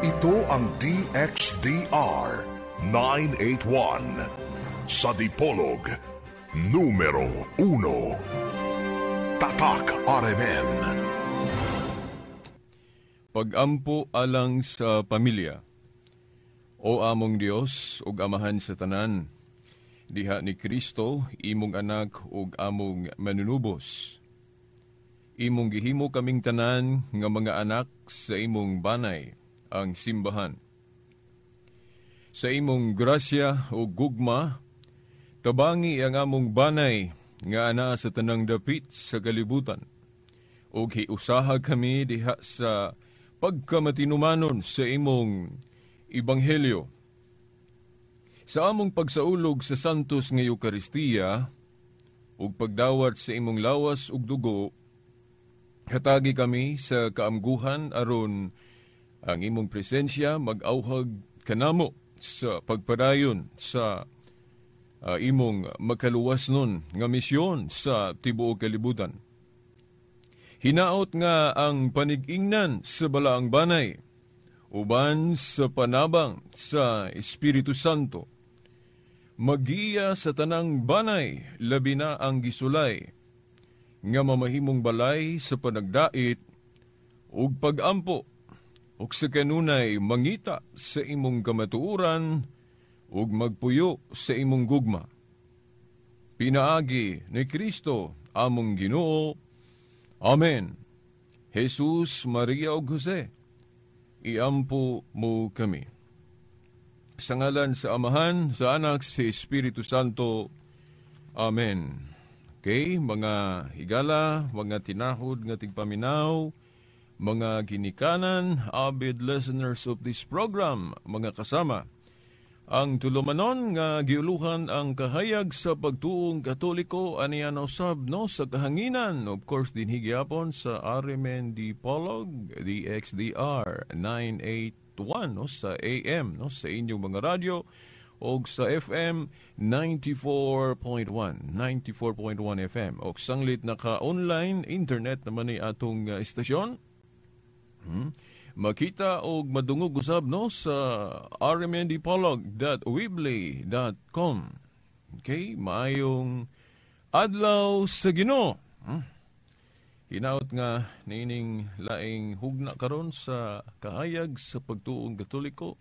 Ito ang DXDR 981 sa Dipolog, numero 1. Tatak RMN. Pagampo alang sa pamilya. O among Dios ug Amahan sa tanan, diha ni Kristo imong anak ug among manunubos. Imong gihimo kaming tanan nga mga anak sa imong banay, ang simbahan. Sa imong grasya ug gugma, tabangi ang among banay nga ana sa tanang dapit sa kalibutan. Ug hiusaha kami diha sa pagkamatinumanon sa imong ebanghelyo. Sa among pagsaulog sa Santos nga Eukaristiya ug pagdawat sa imong lawas ug dugo, hatagi kami sa kaamguhan aron ang imong presensya mag-auhag kanamo sa pagpadayon sa imong makaluwas nun nga misyon sa tibuok kalibutan. Hinaot nga ang panigingnan sa balaang banay, uban sa panabang sa Espiritu Santo, magiya sa tanang banay, labi na ang gisulay, nga mamahimong balay sa panagdait ug pagampo, ug sa kanunay mangita sa imong kamatuoran ug magpuyo sa imong gugma. Pinaagi ni Kristo among Ginoo. Amen. Jesus, Maria ug Jose, iampo mo kami. Sa ngalan sa Amahan, sa Anak, sa Espiritu Santo. Amen. Okay, mga higala, mga tinahod nga tigpaminaw, mga ginikanan, avid listeners of this program, mga kasama. Ang tulumanon nga giuluhan ang kahayag sa pagtuong Katoliko aniya usab, no, sa kahanginan. Of course, dinhi gyapon sa RMN Dipolog, DXDR 981, no, sa AM, no, sa inyong mga radyo o sa FM 94.1, 94.1 FM. O sanglit naka-online internet naman ni atong istasyon. Makita og madungog usab, no, sa rmndipolog.weebly.com. Okay, maayong adlaw sa Ginoo. Hinaot nga niining laing hugna karon sa kahayag sa pagtuong Katoliko,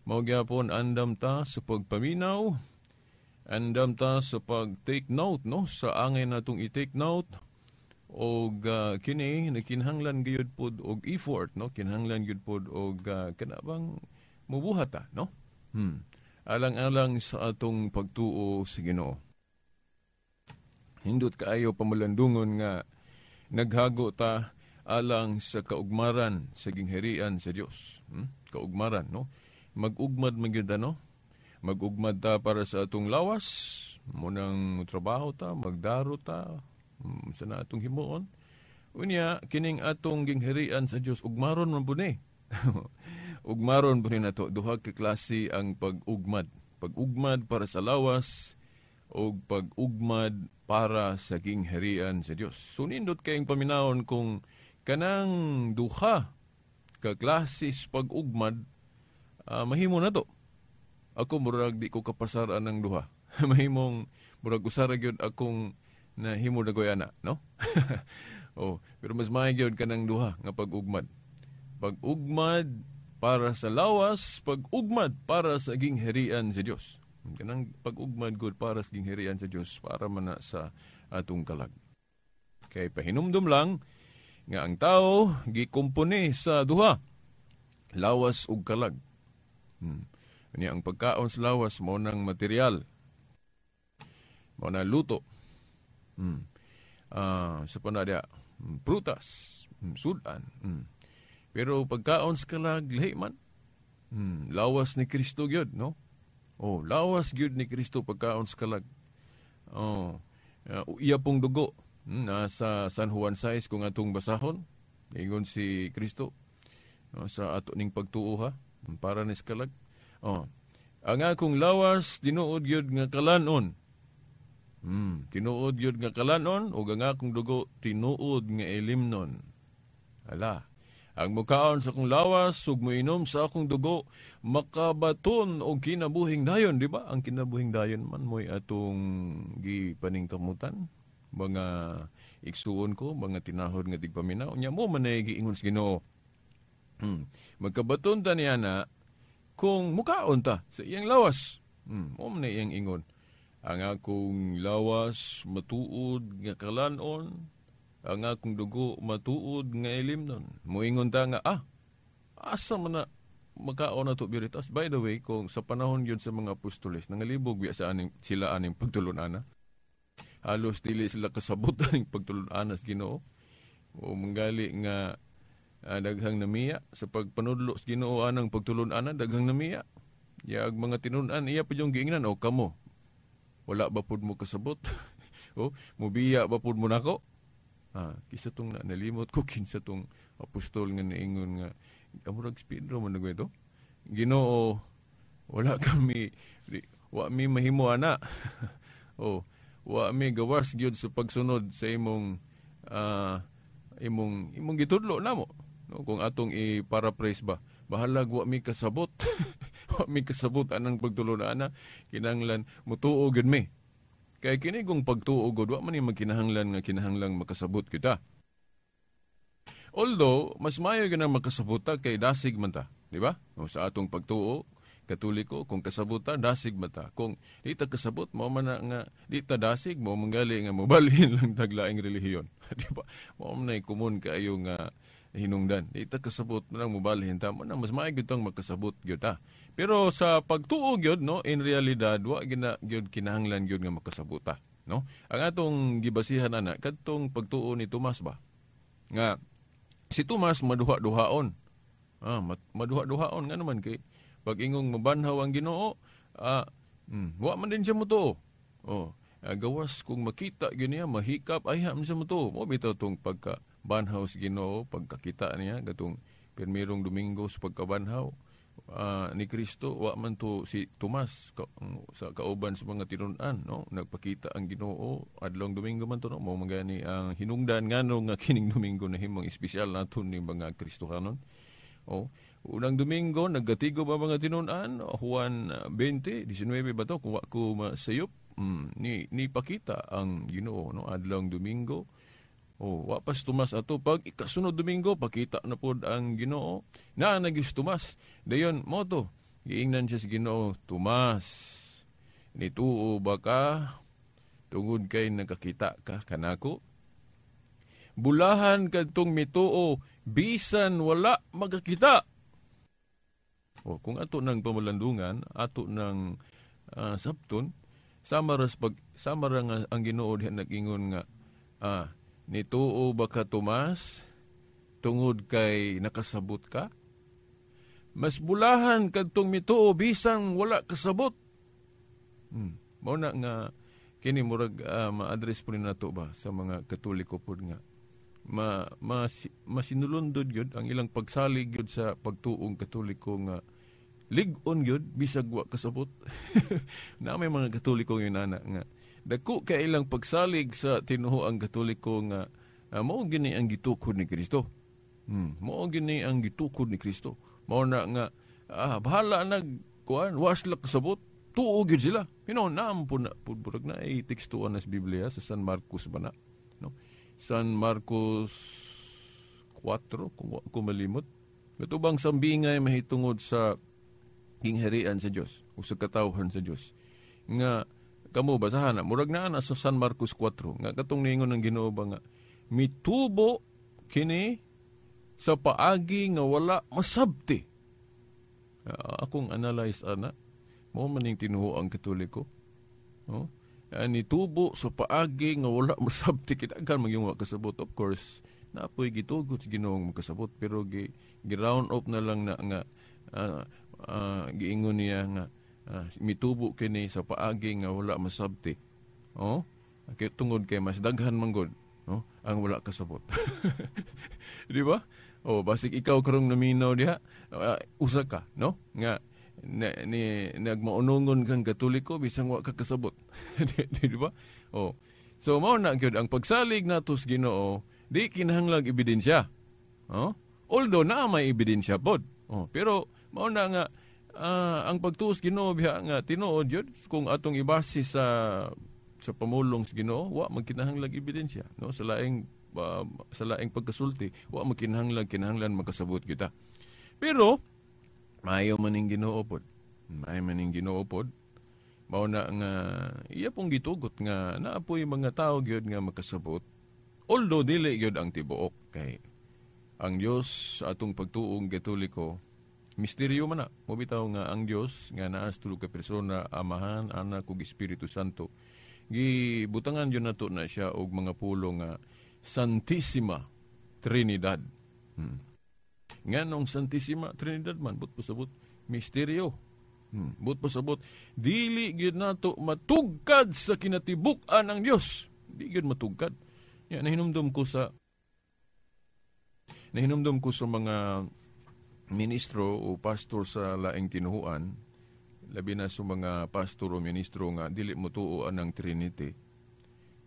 mao gyapon andam ta sa pagpaminaw, andam ta sa pag-take note, no, sa angay natong i-take note og kini nakinahanglan gyud pod og effort, no, kinahanglan gyud pod og kana bang mubuhat ta, no, alang-alang sa atong pagtuo sa Ginoo. Hindot kaayo pamulandungon nga naghago ta alang sa kaugmaran sa gingharian sa Dios. Kaugmaran, no, mag-ugmad man gyud, no, mag-ugmad ta para sa atong lawas, munang trabaho ta, magdaro ta, sa na atong himuon. Unya, kining atong gingharian sa Dios, ugmaron man pud ni. Ugmaron pud ni nato. Duha ka klase ang pag-ugmad. Pag-ugmad para sa lawas o pag-ugmad para sa gingharian sa Dios. So nindot kayong paminawon kung kanang duha ka klase pag-ugmad, mahimo na to. Ako murag di ko kapasar anang duha. Mahimong murag usara gyud akong nahimo na koy ana, no? Oh, pero mas maayo gyud kanang duha nga pag-ugmad. Pag-ugmad para sa lawas, pag-ugmad para sa gingharian sa Dios. Kanang pag-ugmad gud para sa gingharian sa Dios para man na sa atong kalag. Kay pahinumdum lang nga ang tao gikompone sa duha, lawas ug kalag. Unya ang pagkaon sa lawas mao nang material. Mao na luto. Sa panadya, prutas, sudan. Pero pagkaon sa kalag, lahi man. Lawas ni Kristo gyud, no? Oh, lawas gyud ni Kristo pagkaon sa kalag. Oh, iya pong dugo. Nasa San Juan 6 kung atong basahon, ingon si Kristo. Oh, sa ato ning pagtuo ha, para ni sa kalag. Oh, ang akong lawas tinuod gyud nga kalanon. Tinuod gyud nga kalanon ug ang akong dugo tinuod nga ilimnon. Ala, Ang mukaon sa akong lawas ug moinom sa akong dugo makabaton og kinabuhing dayon, di ba? Ang kinabuhing dayon man mo'y atong gipaningkamutan, mga igsuon ko, mga tinahod nga tigpaminaw. Nya mo man ay giingon sa Ginoo. Magkabaton ta niya na kung mukaon ta sa iyang lawas. Mo man ay iyang ingon. Ang akong lawas matuod nga kalanon, ang akong dugo matuod nga ilimnon. Moingon ta nga, asa man na makaon na to biritas. By the way, kung sa panahon yun sa mga apostoles, nangalibog biya sa aning, sila aning pagtulun-ana. Halos dili sila kasabot aning pagtulun-ana sa Ginoo. O manggali nga daghang namiya sa pagpanudlo sa Ginoo anang pagtulun-ana, daghang namiya. Yag mga tinun-an iya pa yung giingnan, o kamo, wala ba pud mo kasabot? O mubiya ba pud mo nako? Kisa tong nalimot ko kinsa tong apostol nga niingon nga amurag si Pedro man ito. Ginoo, wala kami, wa mi mahimo ana. O wa mi gawas gyud sa pagsunod sa imong imong gitudlo namo. No, kung atong i-paraphrase ba, bahalag wa mi kasabot. Wa mi kasabot anang pagtulon ana, kinahanglan mutuo gyud mi. Kay kini kung pagtuo gud, wa man ni magkinahanglan nga kinahanglang makasabot kita. Although mas maayo gyud ang makasabot ta kay dasig man ta, di ba? O, sa atong pagtuo Katoliko, kung kasabot ta, dasig man ta. Kung di ta kasabot, mao man na nga di ta dasig, mao manggali nga mobalhin lang taglaing relihiyon. Di ba? Mao man nay komon kaayo nga hinungdan. Di ta kasabot na lang mobalhin ta, mo na mas maayo gyud tang makasabot gyud ta. Pero sa pagtuo gyud, no, in realidad wa gina gyud kinahanglan gyud nga makasabot ta, no? Ang atong gibasihan ana kadtong pagtuo ni Tomas ba? Nga si Tomas maduha-duhaon. Maduha-duhaon nga naman kay pag ingong mabanhaw ang Ginoo, wa man din siya motuo. Oh, gawas kung makita gyud niya mahikap ay man siya motuo. Mo bitaw tong pagka banhaw sa Ginoo, pagkakita niya katong pirmirong Domingo sa pagkabanhaw ni Kristo, wa man to si Tomas sa kauban sa mga tinun-an, no? Nagpakita ang Ginoo adlong Domingo man to, no? Mao man gani ang hinungdan ngano nga kining Domingo na himong espesyal naton ni mga Kristohanon. Oh, unang Domingo nagkatigo ba mga tinun-an, Juan 20, 19 ba to kung wa ko masayop, ni pakita ang Ginoo, no, adlong Domingo. Oh, wa pas Tomas ato pag ikasunod Domingo pakita na pod ang Ginoo. Naa nagis Tomas. Dayon mo to giingnan siya sa Ginoo, Tomas, nituo ba ka tungod kay nakakita ka kanako? Bulahan kadtong mituo bisan wala magakita. O, kung ato ng pamalandungan, ato ng sabton, sama ras pag sama ra nga ang Ginoo diha nag-ingon nga nituo ba ka Tomas tungod kay nakasabot ka? Mas bulahan kadtong mituo bisan wala kasabot. Mao na nga kini murag ma-address po ni nato ba sa mga Katoliko pod nga masinulundod gyud ang ilang pagsalig gyud sa pagtuong Katoliko nga lig-on gyud bisag wa kasabot. Na may mga Katoliko ngayon ana nga dako kay ilang pagsalig sa tinuoang Katoliko nga mao gini ang gitukod ni Kristo. Mao gini ang gitukod ni Kristo. Mao na nga bahala nag kuan wa sila kasabot, tuo gyud sila. Hino naam po na pud burag na ay tekstuan sa Biblia sa San Marcos ba na, no? San Marcos 4 kung wa ko malimot. Katubang sambingay mahitungod sa gingharian sa Dios o sa katawhan sa Dios. Nga kamo basahan na murag naa na sa San Marcos 4 nga katong niingon ng Ginoo ba nga mitubo kini sa paagi nga wala masabti. Akong analyze ana mao man ning tinuo ang Katoliko. No? Nitubo sa paagi nga wala masabti kitaghan man yung wa kasabot. Of course, napoy gitugot sa Ginoong makasabot pero gi round up na lang na nga giingon niya nga mitubo kini sa paagi nga wala masabti. Oh? Kay tungod kay mas daghan man gud, no, ang wala kasabot. Di ba? Oh, basig ikaw karong naminaw diha, usa ka, no? Nga ni nagmaunongon kang Katoliko bisan wa ka kasabot. Di ba? Oh. So mao na gyud ang pagsalig nato sa Ginoo, di kinahanglang ebidensya. Oh? Although naa may ebidensya pod. Oh, pero mao na nga ang pagtuos Ginoo biha nga tinuod yun kung atong ibase sa pamulong sa Ginoo, wa magkinahanglag ebidensya, no? Sa laing pagkasulti, wa magkinahanglag, kinahanglan makasabot kita. Pero maayo man ning Ginoo pod. Maayo man ning Ginoo pod. Mao na nga iya pong gitugot nga naa poy mga tawo gyud nga makasabot. Although dili gyud ang tibuok kay ang Dios sa atong pagtuong Katoliko, misteryo man na. Mobitaw nga ang Dios nga naa sa tulo ka persona, Amahan, Anak ug Espiritu Santo. Gibutangan gyud nato na siya og mga pulo nga Santissima Trinidad. Nganong Santissima Trinidad man, but pasabot misteryo. But pasabot dili gyud nato matugkad sa kinatibuk-an ang Dios. Di gyud matugkad. Ya, nahinumdum ko sa mga ministro o pastor sa laing tinuhuan, labi na sa mga pastor o ministro nga dili mo tuo ang Trinity.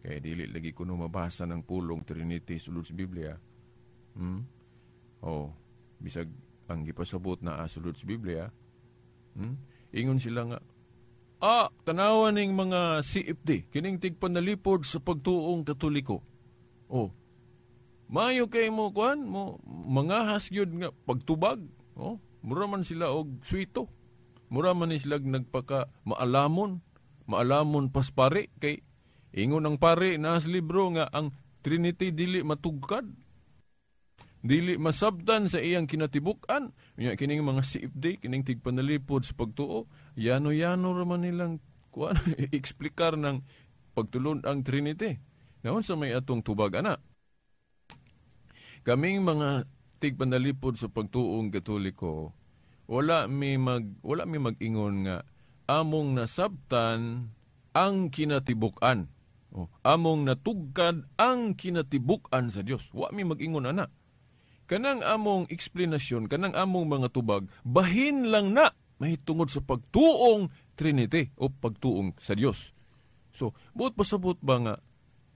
Kaya dili lagi kuno mabasa ng pulong Trinity sulod sa Biblia. Oh, bisag ang gipasabot na sulod sa Biblia. Ingon sila nga, tanawan ning mga CFD, kining tigpanalipod sa pagtuong Katoliko. Oh, maayo kay mo kuan mo mangahas gyud nga pagtubag. Oh, mura man sila og suwito. Mura man ni sila nagpaka maalamon, maalamon pas pare kay ingon ang pare na sa libro nga ang Trinity dili matugkad. Dili masabtan sa iyang kinatibuk-an. Unya kining mga CFD, kining tigpanalipod sa pagtuo, yano-yano ra man nilang kuan eksplikar ng pagtulon ang Trinity. Naon sa may atong tubag ana. Kaming mga tigpanalipod sa pagtuong Katoliko, wala mi mag-ingon nga among nasabtan ang kinatibuk-an. O, among natugkad ang kinatibuk-an sa Dios. Wa mi mag-ingon ana. Kanang among eksplanasyon, kanang among mga tubag, bahin lang na mahitungod sa pagtuong Trinity o pagtuong sa Dios. So, buot pasabot ba nga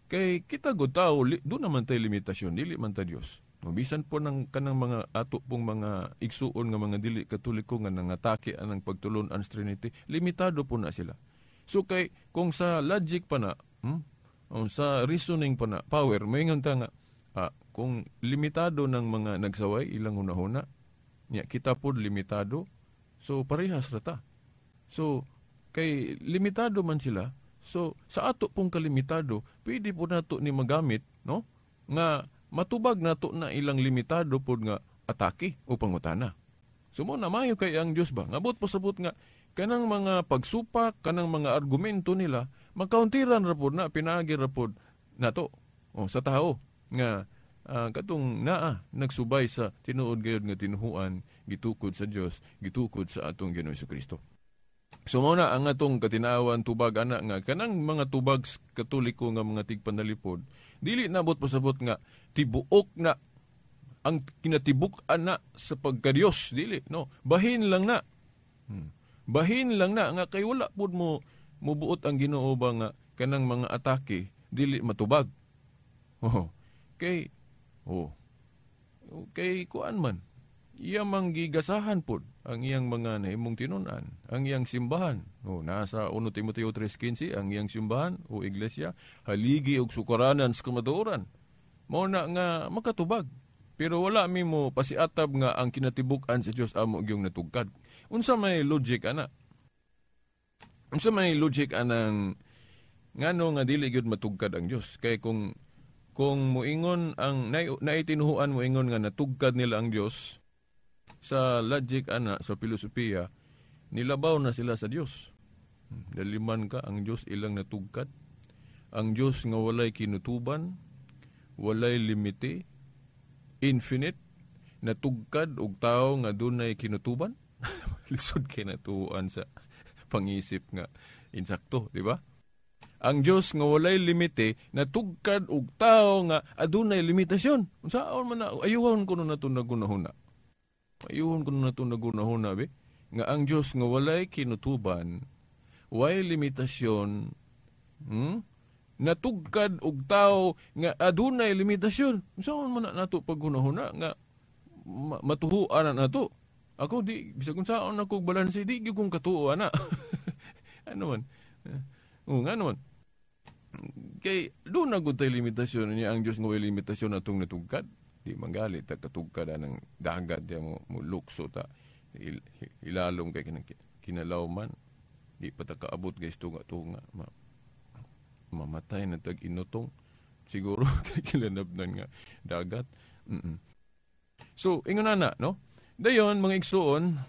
kay kita gud tao, doon naman tayo limitasyon, dili man ta Dios. No, bisan po ng kanang mga ato pong mga igsuon nga mga dili Katoliko nga nangatake anang pagtulon-an sa Trinity, limitado po na sila. So kay kung sa logic pa na, sa reasoning pa na, power, maingon ta nga kung limitado ng mga nagsaway ilang hunahuna, nya kita po limitado, so parehas ra ta. So kay limitado man sila, so sa ato pong kalimitado, pwede po nato ni magamit, no? Nga matubag nato na ilang limitado pod nga atake o pangutana. So mo na maayo kay ang Dios ba? Ngabot pasabot nga kanang mga pagsupak, kanang mga argumento nila, makauntiran ra pod na pinaagi ra pod nato o sa tao nga katong naa nagsubay sa tinuod gayud nga tinuhuan gitukod sa Dios, gitukod sa atong Ginoong Kristo. So mao na ang atong katinawan tubag ana nga kanang mga tubag Katoliko nga mga tigpanalipod, dili nabot pasabot nga tibuok na ang kinatibuk-an na sa pagka-Dios, dili, no. Bahin lang na. Bahin lang na nga kay wala pud mo mubuot ang Ginoo ba nga kanang mga atake dili matubag. Oh. Kay oh. Kay kuan man, iya mang gigasahan pod ang iyang mga nahimong tinun-an, ang iyang simbahan. O, nasa 1 Timoteo 3:15 ang iyang simbahan o iglesia, haligi og sukaranan sa kamatuoran. Mao na nga makatubag. Pero wala mi mo pasiatab nga ang kinatibuk-an sa Dios amo gyung natugkad. Unsa may logic ana? Unsa may logic anang ngano nga dili gyud matugkad ang Dios? Kay kung muingon ang naitinuhuan muingon nga natugkad nila ang Dios, sa logic ana, sa filosofiya, nilabaw na sila sa Dios. Daliman ka ang Dios ilang natugkad. Ang Dios nga walay kinutuban, walay limite, infinite, natugkad og tawo nga dunay kinutuban. Lisod kay natuan sa pangisip nga insakto, di ba? Ang Dios nga walay limite, natugkad og tawo nga adunay limitasyon. Unsaon man na, ayuhon kuno nato nagunahuna. Ayuhon kuno nato nagunahuna be, nga ang Dios nga walay kinutuban, walay limitasyon, natugkad og tawo nga adunay limitasyon. Unsaon man na nato paghunahuna nga matuhuan na to. Ako di bisag unsaon ako balanse, di gyud kong katuo ana. Ano man? Oo, nga naman. Kay doon na gud tay limitasyon niya ang Dios nga way limitasyon atong natugkad. Di manggali ta katugkad anang dagat diya mo lukso ta ilalom kay kinalaw man. Di pa ta kaabot guys tunga-tunga. Mamatay na tag inutong siguro kay kilanabnan nga dagat. So ingon na, no? Dayon mga igsuon,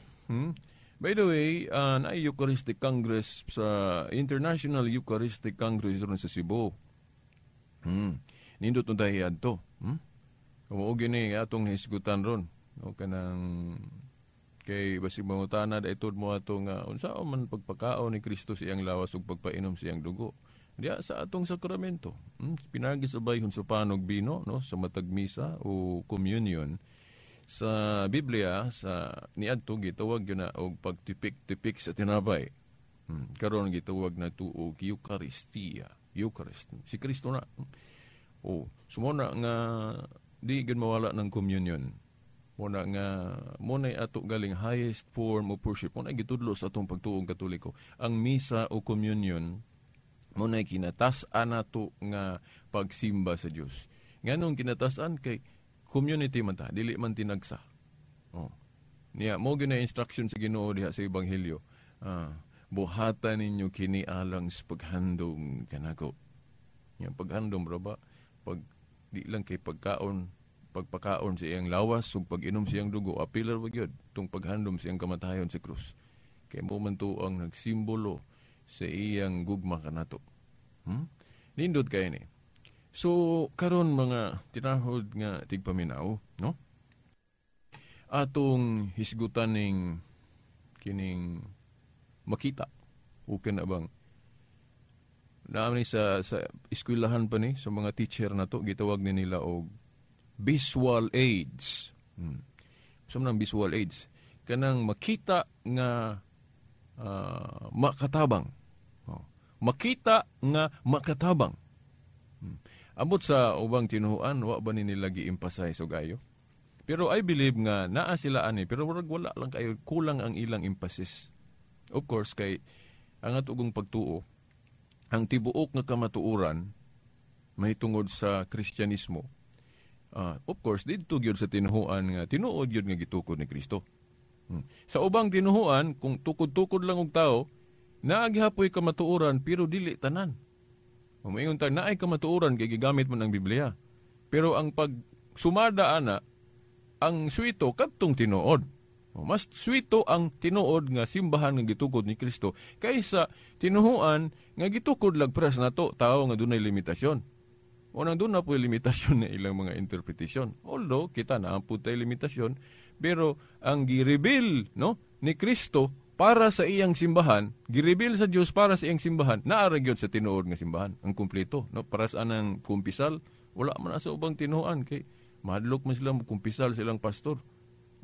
By the way, na Eucharistic Congress sa International Eucharistic Congress ron sa Cebu. Nindot na tayo adto. Kamo gini atong hisgutan ron. No, kanang kay basig mangutana da mo ato nga unsa man pagpakaon ni Kristo sa iyang lawas ug pagpainom sa iyang dugo. Diya sa atong sakramento. Pinagi sa bayhon sa panog bino, no, sa matag misa o communion. Sa Biblia sa niadto gitawag yun na og pagtipik-tipik sa tinapay. Karon gitawag na to og Eucharistia. Eucharist. Si Kristo na. Oh, sumona nga di gyud mawala ng communion. Muna nga mo na ato galing highest form of worship. Mo na gitudlo sa atong pagtuong Katoliko. Ang misa o communion mo na kinatas-an nato nga pagsimba sa Dios. Nganong kinatas-an? Kay community man ta, dili man tinagsa. Oh. Niya mo gyud na instruction sa Ginoo diha sa Ebanghelyo. Buhatan ninyo kini alang sa paghandom kanako. Yang paghandom ra ba? Pag di lang kay pagkaon, pagpakaon sa iyang lawas ug pag-inom sa iyang dugo, apil ra gyud tong paghandom sa iyang kamatayon sa krus. Kay mo man to ang nagsimbolo sa iyang gugma kanato. Nindot kay ni. So karon mga tinahod nga tigpaminaw, no? Atong hisgutan ning kining makita o kana bang naami sa eskwelahan pa ni sa mga teacher na to gitawag ni nila og visual aids. So man visual aids kanang makita nga makatabang. Oh. Makita nga makatabang. Abot sa ubang tinuhuan, wa ba ni nila gi-emphasize og ayo? Pero I believe nga naa sila ani, pero murag wala lang kayo, kulang ang ilang emphasis. Of course, kay ang atong pagtuo, ang tibuok nga kamatuoran mahitungod sa Kristyanismo. Of course, didto gyud sa tinuhuan nga tinuod gyud nga gitukod ni Kristo. Sa ubang tinuhuan, kung tukod-tukod lang og tao, naa gihapoy kamatuoran pero dili tanan. Umaingon ta naay kamatuoran kay gigamit man ang Biblia. Pero ang pag sumada ana, ang suwito kadtong tinuod. Mas suwito ang tinuod nga simbahan nga gitukod ni Kristo kaysa tinuhuan nga gitukod lagpres nato tao nga dunay limitasyon. Unang doon na po limitasyon na ilang mga interpretasyon. Although kita na po tayo limitasyon, pero ang gi-reveal, no, ni Kristo para sa iyang simbahan, gi-reveal sa Dios para sa iyang simbahan, naa ra gyud sa tinuod nga simbahan, ang kumpleto, no? Para sa anang kumpisal, wala man sa ubang tinuohan kay mahadlok man sila kumpisal silang pastor.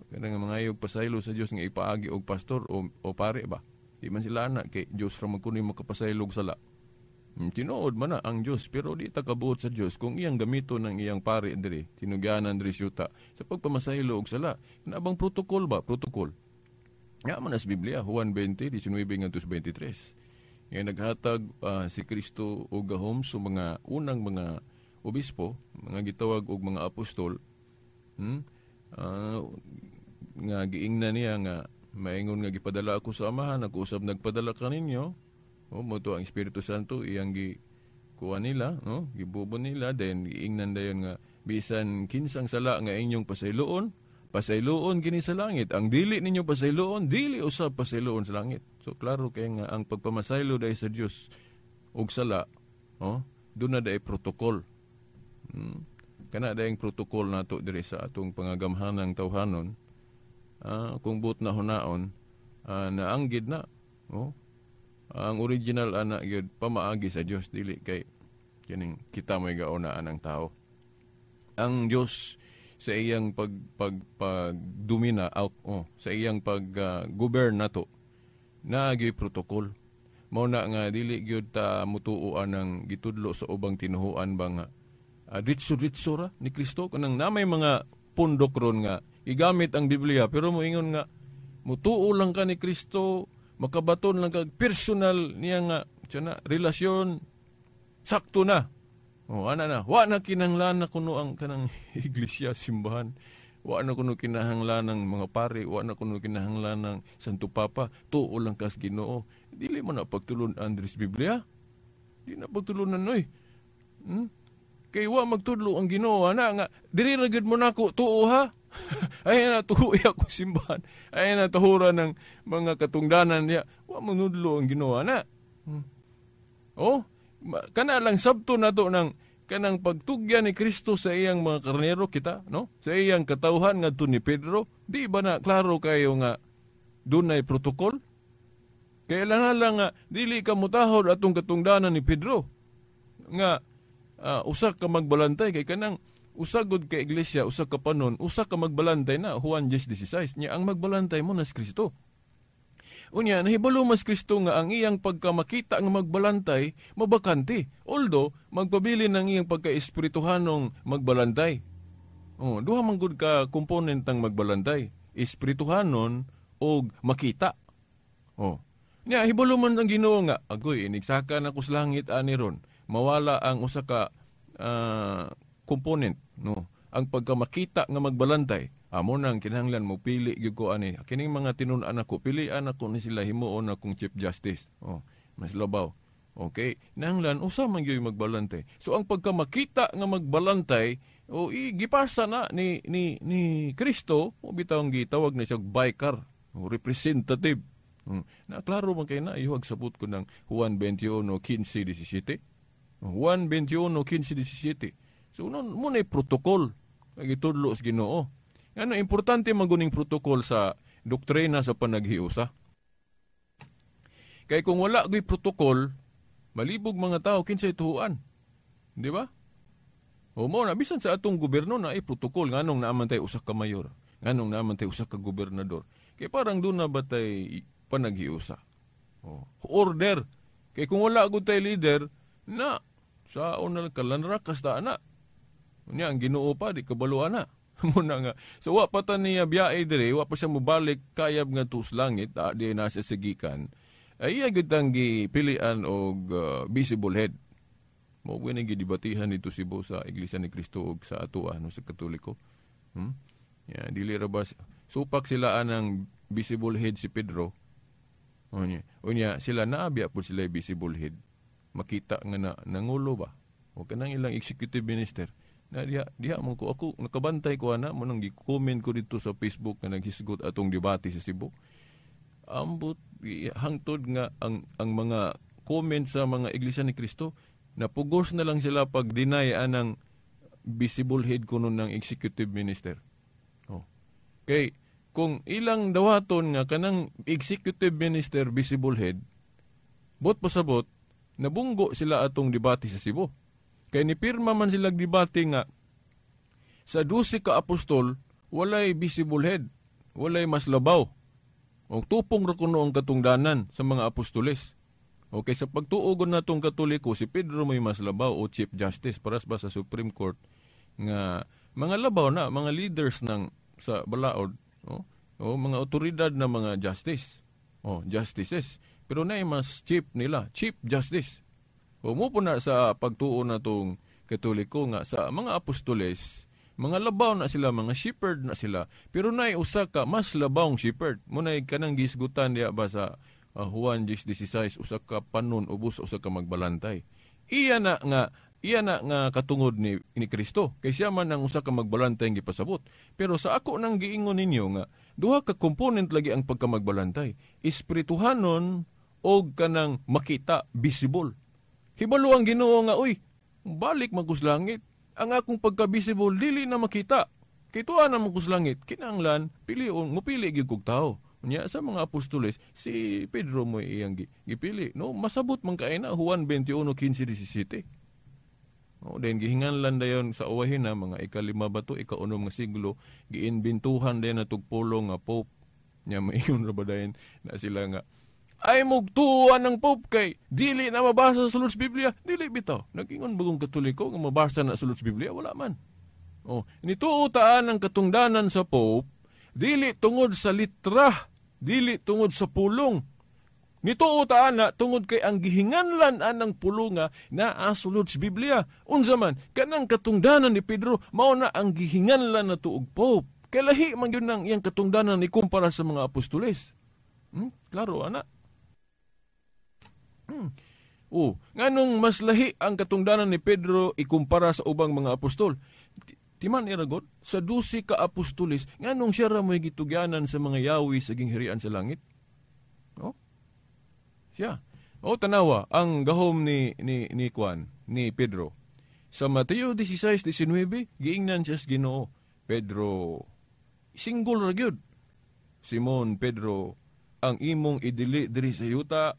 Kaya nga mga ayog pasaylo sa Dios nga ipaagi og pastor o pare ba. Di man sila ana kay Dios ra man kuno makapasaylo og sala. Tinuod man na ang Dios pero di ta kabuot sa Dios kung iyang gamito ng iyang pare diri, tinugyanan diri syuta sa pagpamasaylo og sala. Nabang protocol ba? Protocol. Nga man as Biblia, Juan 20:19 ngadto 23. Nga naghatag si Kristo og gahom sa mga unang mga obispo, mga gitawag og mga apostol, nga giingnan niya nga maingon nga gipadala ako sa Amahan, ako usab nagpadala kaninyo. O mo to ang Espiritu Santo iyang gi kuha nila, no? Gibubon nila, then giingnan dayon nga bisan kinsang sala nga inyong pasayloon, pasayloon kini sa langit. Ang dili ninyo pasayloon, dili usab pasayloon sa langit. So klaro kay nga ang pagpamasaylo dai sa Dios og sala, oh, doon na dai protocol. Kana dayang protocol nato diri sa atong pangagamhanang tawhanon. Kung buot na hunaon, naanggid na, oh. Ang original ana gyud pamaagi sa Dios, dili kay kining kita may gauna anang tao. Ang Dios sa iyang pagdumina oh, sa iyang pag govern nato naagi protocol. Mao na nga dili gyud ta mutuo anang gitudlo sa ubang tinuhuan ba nga ritso-ritso ra ni Kristo kanang na may mga pundok ron nga Gigamit ang Biblia pero moingon nga mutuo lang ka ni Kristo, makabaton lang ka personal niya nga tiyan relasyon, sakto na. Oh, ana na, wa na kinahanglan na kuno ang kanang iglesia, simbahan. Wa na kuno kinahanglan ng mga pare, wa na kuno kinahanglan ng Santo Papa, tuo lang kas Ginoo. Dili mo na pagtulun-an diri sa Biblia. Di na pagtulunan oy. Kay wa magtudlo ang Ginoo ana nga diri ra gyud mo nako tuo ha. Ay na tuo ako simbahan. Ay na tahura ng mga katungdanan niya. Wa manudlo ang Ginoo ana. Oh, kana lang sabto nato ng kanang pagtugyan ni Kristo sa iyang mga karnero kita, no? Sa iyang katawhan ngadto ni Pedro, di ba na klaro kayo nga dunay protocol? Kailangan lang nga dili ka mutahod atong katungdanan ni Pedro nga usa ka magbalantay kay kanang usagod ka iglesia, usa ka panon, usa ka magbalantay na Juan 10:16 nya ang magbalantay mo na si Kristo. Unya, nahibalo mas Kristo nga ang iyang pagkamakita nga magbalantay, mabakante. Although, magpabilin ang iyang pagka-espirituhanong magbalantay. Oh, duha man gud ka component ang magbalantay. Espirituhanon og makita. Oh. Nya, hibalo man ang Ginoo nga, agoy, inigsaka na ko sa langit ani ron. Mawala ang usa ka component, no? Ang pagkamakita nga magbalantay. Amo nang kinahanglan mo pili gyud ko ani. Kining mga tinun-an ako, pilian ako ni sila himuon akong Chief Justice. Oh, mas labaw. Okay, nahanglan usa man gyud magbalantay. So ang pagkamakita nga magbalantay, o gipasa na ni Kristo, o bitawng gitawag na siya vicar, o representative. Na klaro man kay na ihwag sabot ko ng Juan 21:15-17. Juan 21:15-17. So nun mo na protocol ang gitudlo sa Ginoo. Ano, importante maguning protocol sa doktrina sa panaghiusa. Kay kung wala gyud protocol, malibog mga tao kinsay tuhuan. Di ba? O mo na bisan sa atong gobyerno na ay protocol nganong naaman tay usa ka mayor, nganong naaman tay usa ka gobernador. Kay parang doon na ba tay panaghiusa? O, order. Kay kung wala gud tay leader, na saon na kalanrakas ta ana. Unya ang Ginoo pa di kabalo ana. Muna nga. So wa pa ta niya biyahe dire, wa pa siya mobalik kayab nga tus langit, di nasa sigikan. Ay iya gyud tang gipilian og visible head. Mao gyud ni gidebatihan dito Cebu sa Iglesia ni Cristo og sa atoa no sa Katoliko. Ya, dili ra ba supak sila anang visible head si Pedro. Unya sila naabya pud sila visible head. Makita nga na nangulo ba? O kanang ilang executive minister. Na diha mo ko ako nakabantay ko ana mo nang gi-comment ko dito sa Facebook nga naghisgot atong debate sa Cebu. Ambot hangtod nga ang mga comment sa mga Iglesia ni Cristo napugos na lang sila pag deny anang visible head kuno ng executive minister. Oh. Kay kung ilang dawaton nga kanang executive minister visible head, bot pasabot nabunggo sila atong debate sa Cebu. Kay nipirma man sila debate nga sa 12 ka apostol walay visible head, walay mas labaw. O tupong ra kuno ang katungdanan sa mga apostoles. Okay, sa pagtuogon natong Katoliko, si Pedro may mas labaw o Chief Justice paras ba sa Supreme Court nga mga labaw na mga leaders ng sa balaod, oh, o mga otoridad na mga justice. Oh, justices. Pero na mas chief nila, Chief Justice. O mo po na sa pagtuo na tong Katoliko nga sa mga apostoles, mga labaw na sila, mga shepherd na sila, pero naay usa ka mas labawng shepherd. Muna'y kanang gisgutan diya ba sa Juan 10:16, usa ka panon ubos usa ka magbalantay. Iya na nga katungod ni Kristo. Kay siya man ang usa ka magbalantay ang gipasabot. Pero sa ako nang giingon ninyo nga duha ka component lagi ang pagkamagbalantay, espirituhanon og kanang makita, visible. Hibalo ang Ginoo nga, uy, balik man ko sa langit. Ang akong pagka-visible dili na makita. Kay tuwa na man ko sa langit. Kinahanglan pilion, mupili gyud kog tawo. Unya sa mga apostoles, si Pedro mo iyang gipili. No, masabot man kay na Juan 21:15-17. No, then gihinganlan dayon sa uwahin na mga 5 ba to, 6 nga siglo, giinbentuhan dayon natug pulo nga pope. Nya maingon ra ba dayon na sila nga ay mugtuan ng Pope kay dili na mabasa sa sulod sa Biblia. Dili bitaw. Nag-ingon bagong Katoliko nga mabasa na sulod sa Biblia, wala man. Oh, nituo taan ang katungdanan sa Pope Dili tungod sa litra, dili tungod sa pulong. Nituo ta ana tungod kay ang gihinganlan anang pulunga naa sulod sa Biblia. Unsa man kanang katungdanan ni Pedro mao na ang gihinganlan nato og Pope. Kay lahi man gyud nang iyang katungdanan ikumpara sa mga apostoles. Klaro ana. Oh, nganong mas lahi ang katungdanan ni Pedro ikumpara sa ubang mga apostol? Timan iragot, sa 12 ka apostoles, nganong siya ra mo'y gitugyanan sa mga yawi sa gingharian sa langit? Oh? Siya. O tanawa ang gahom ni Juan, ni Pedro. Sa Mateo 16:19, giingnan siya sa Ginoo, Pedro, single ra gyud. Simon Pedro, ang imong idili diri sa yuta,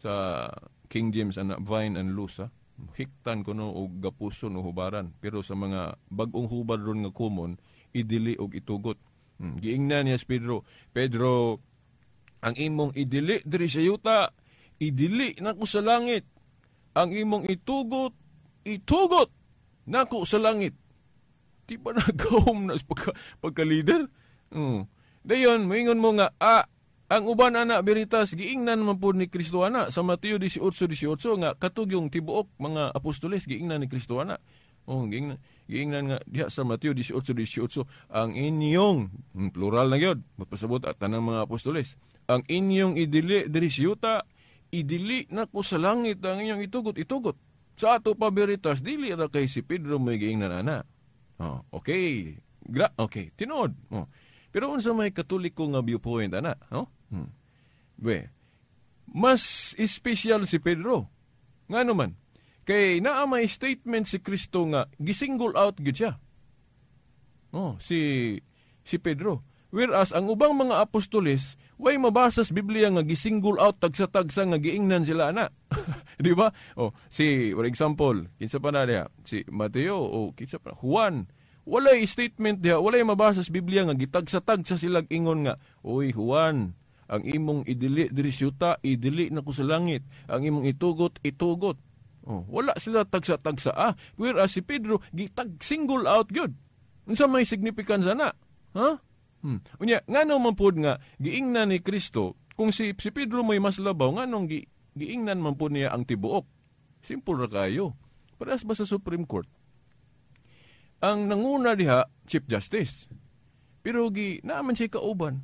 sa King James ana, vine and loose, ha? Hiktan kuno og gapuson o hubaran, pero sa mga bag-ong hubad ron nga common, idili og itugot. Giingnan niya si Pedro, Pedro, ang imong idili diri sa yuta, idili nako sa langit. Ang imong itugot, itugot nako sa langit. Di ba nagahom na sa pagka-leader? Dayon, moingon mo nga, ang uban ana veritas giingnan man pud ni Kristo ana sa Mateo 18:18 nga katugyong tibuok mga apostoles giingnan ni Kristo ana. Oh, giingnan nga diha sa Mateo 18:18 ang inyong, plural na gyud, mapasabot at tanang mga apostoles, ang inyong idili diri sa yuta, idili nako sa langit ang inyong itugot, itugot. Sa ato pa veritas dili ra kay si Pedro may giingnan ana. Oh, okay. Okay, tinuod. Oh. Pero unsa may Katoliko nga viewpoint ana, no? We, mas special si Pedro. Ngano man? Kay naa may statement si Kristo nga gisingle out gyud siya. Oh, si Pedro. Whereas ang ubang mga apostoles way mabasa sa Biblia nga gisingle out tagsa-tagsa nga giingnan sila ana. Di ba? Oh, si for example, kinsa pa na diha? Si Mateo o kinsa pa Juan. Walay statement diha, walay mabasa sa Biblia nga gitagsa-tagsa sila ingon nga, "Oy Juan, ang imong idili diri sa yuta, idili nako sa langit. Ang imong itugot, itugot." Oh, wala sila tagsa-tagsa. Whereas si Pedro gitag single out gyud. Unsa may significance ana? Ha? Unya, ngano man pud nga giingnan ni Kristo kung si Pedro may mas labaw, nganong giingnan man pud niya ang tibuok? Simple ra kayo. Parehas ba sa Supreme Court? Ang nanguna diha Chief Justice. Pero naaman siya kauban.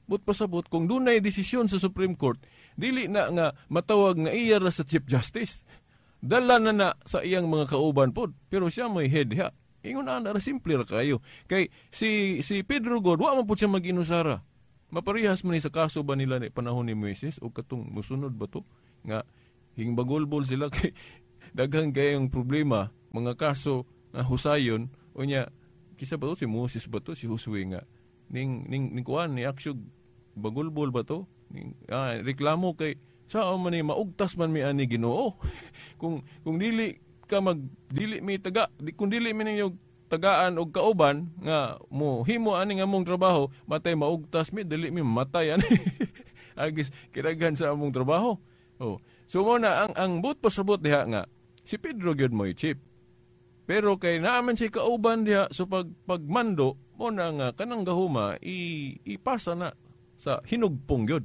But pasabot kung dunay desisyon sa Supreme Court, dili na nga matawag nga iya ra sa Chief Justice. Dala na sa iyang mga kauban pod, pero siya may head diha. Ingon ana ra, simple ra kayo. Kay si Pedro God, wa man pud siya mag-inusara. Maparehas man ni sa kaso ba nila ni panahon ni Moises o katong musunod ba to nga hingbagulbol sila kay daghang kayong problema, mga kaso nga husayon unya kisa ba to si Moses ba to si Josue nga ning kuan ni aksyog bagulbol ba to ning, reklamo kay sao man ni maugtas man mi ani Ginoo. kung dili ka mag dili mi taga di, kung dili mi ninyo tagaan og kauban nga mo himo ani nga among trabaho, matay maugtas mi, dili mi matay ani. Agis kidaghan sa among trabaho. Oh. So mo na ang but pasabot diha nga si Pedro gyud mo'y chief. Pero kay naaman si kauban diha so pagmando mo na nga kanang gahuma ipasa na sa hinugpong gyud.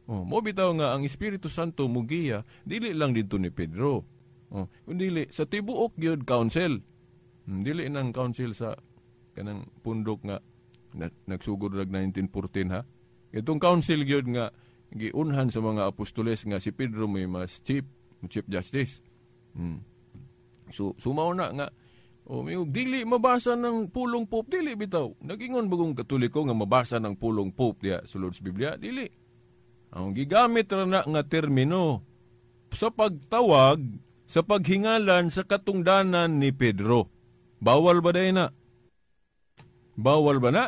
Oh, mo bitaw nga ang Espiritu Santo mugiya dili lang didto ni Pedro. Oh, dili sa tibuok gyud council. Dili nang council sa kanang pundok nga nagsugod rag 1914 ha. Itong council gyud nga giunhan sa mga apostoles nga si Pedro may mas chief justice. So sumaw na nga dili mabasa ng pulong Pope, dili bitaw. Nagingon bagong Katoliko nga mabasa ng pulong Pope diha sulod sa Biblia, dili. Ang gigamit ra na nga termino sa pagtawag sa paghingalan sa katungdanan ni Pedro. Bawal ba day na? Bawal ba na?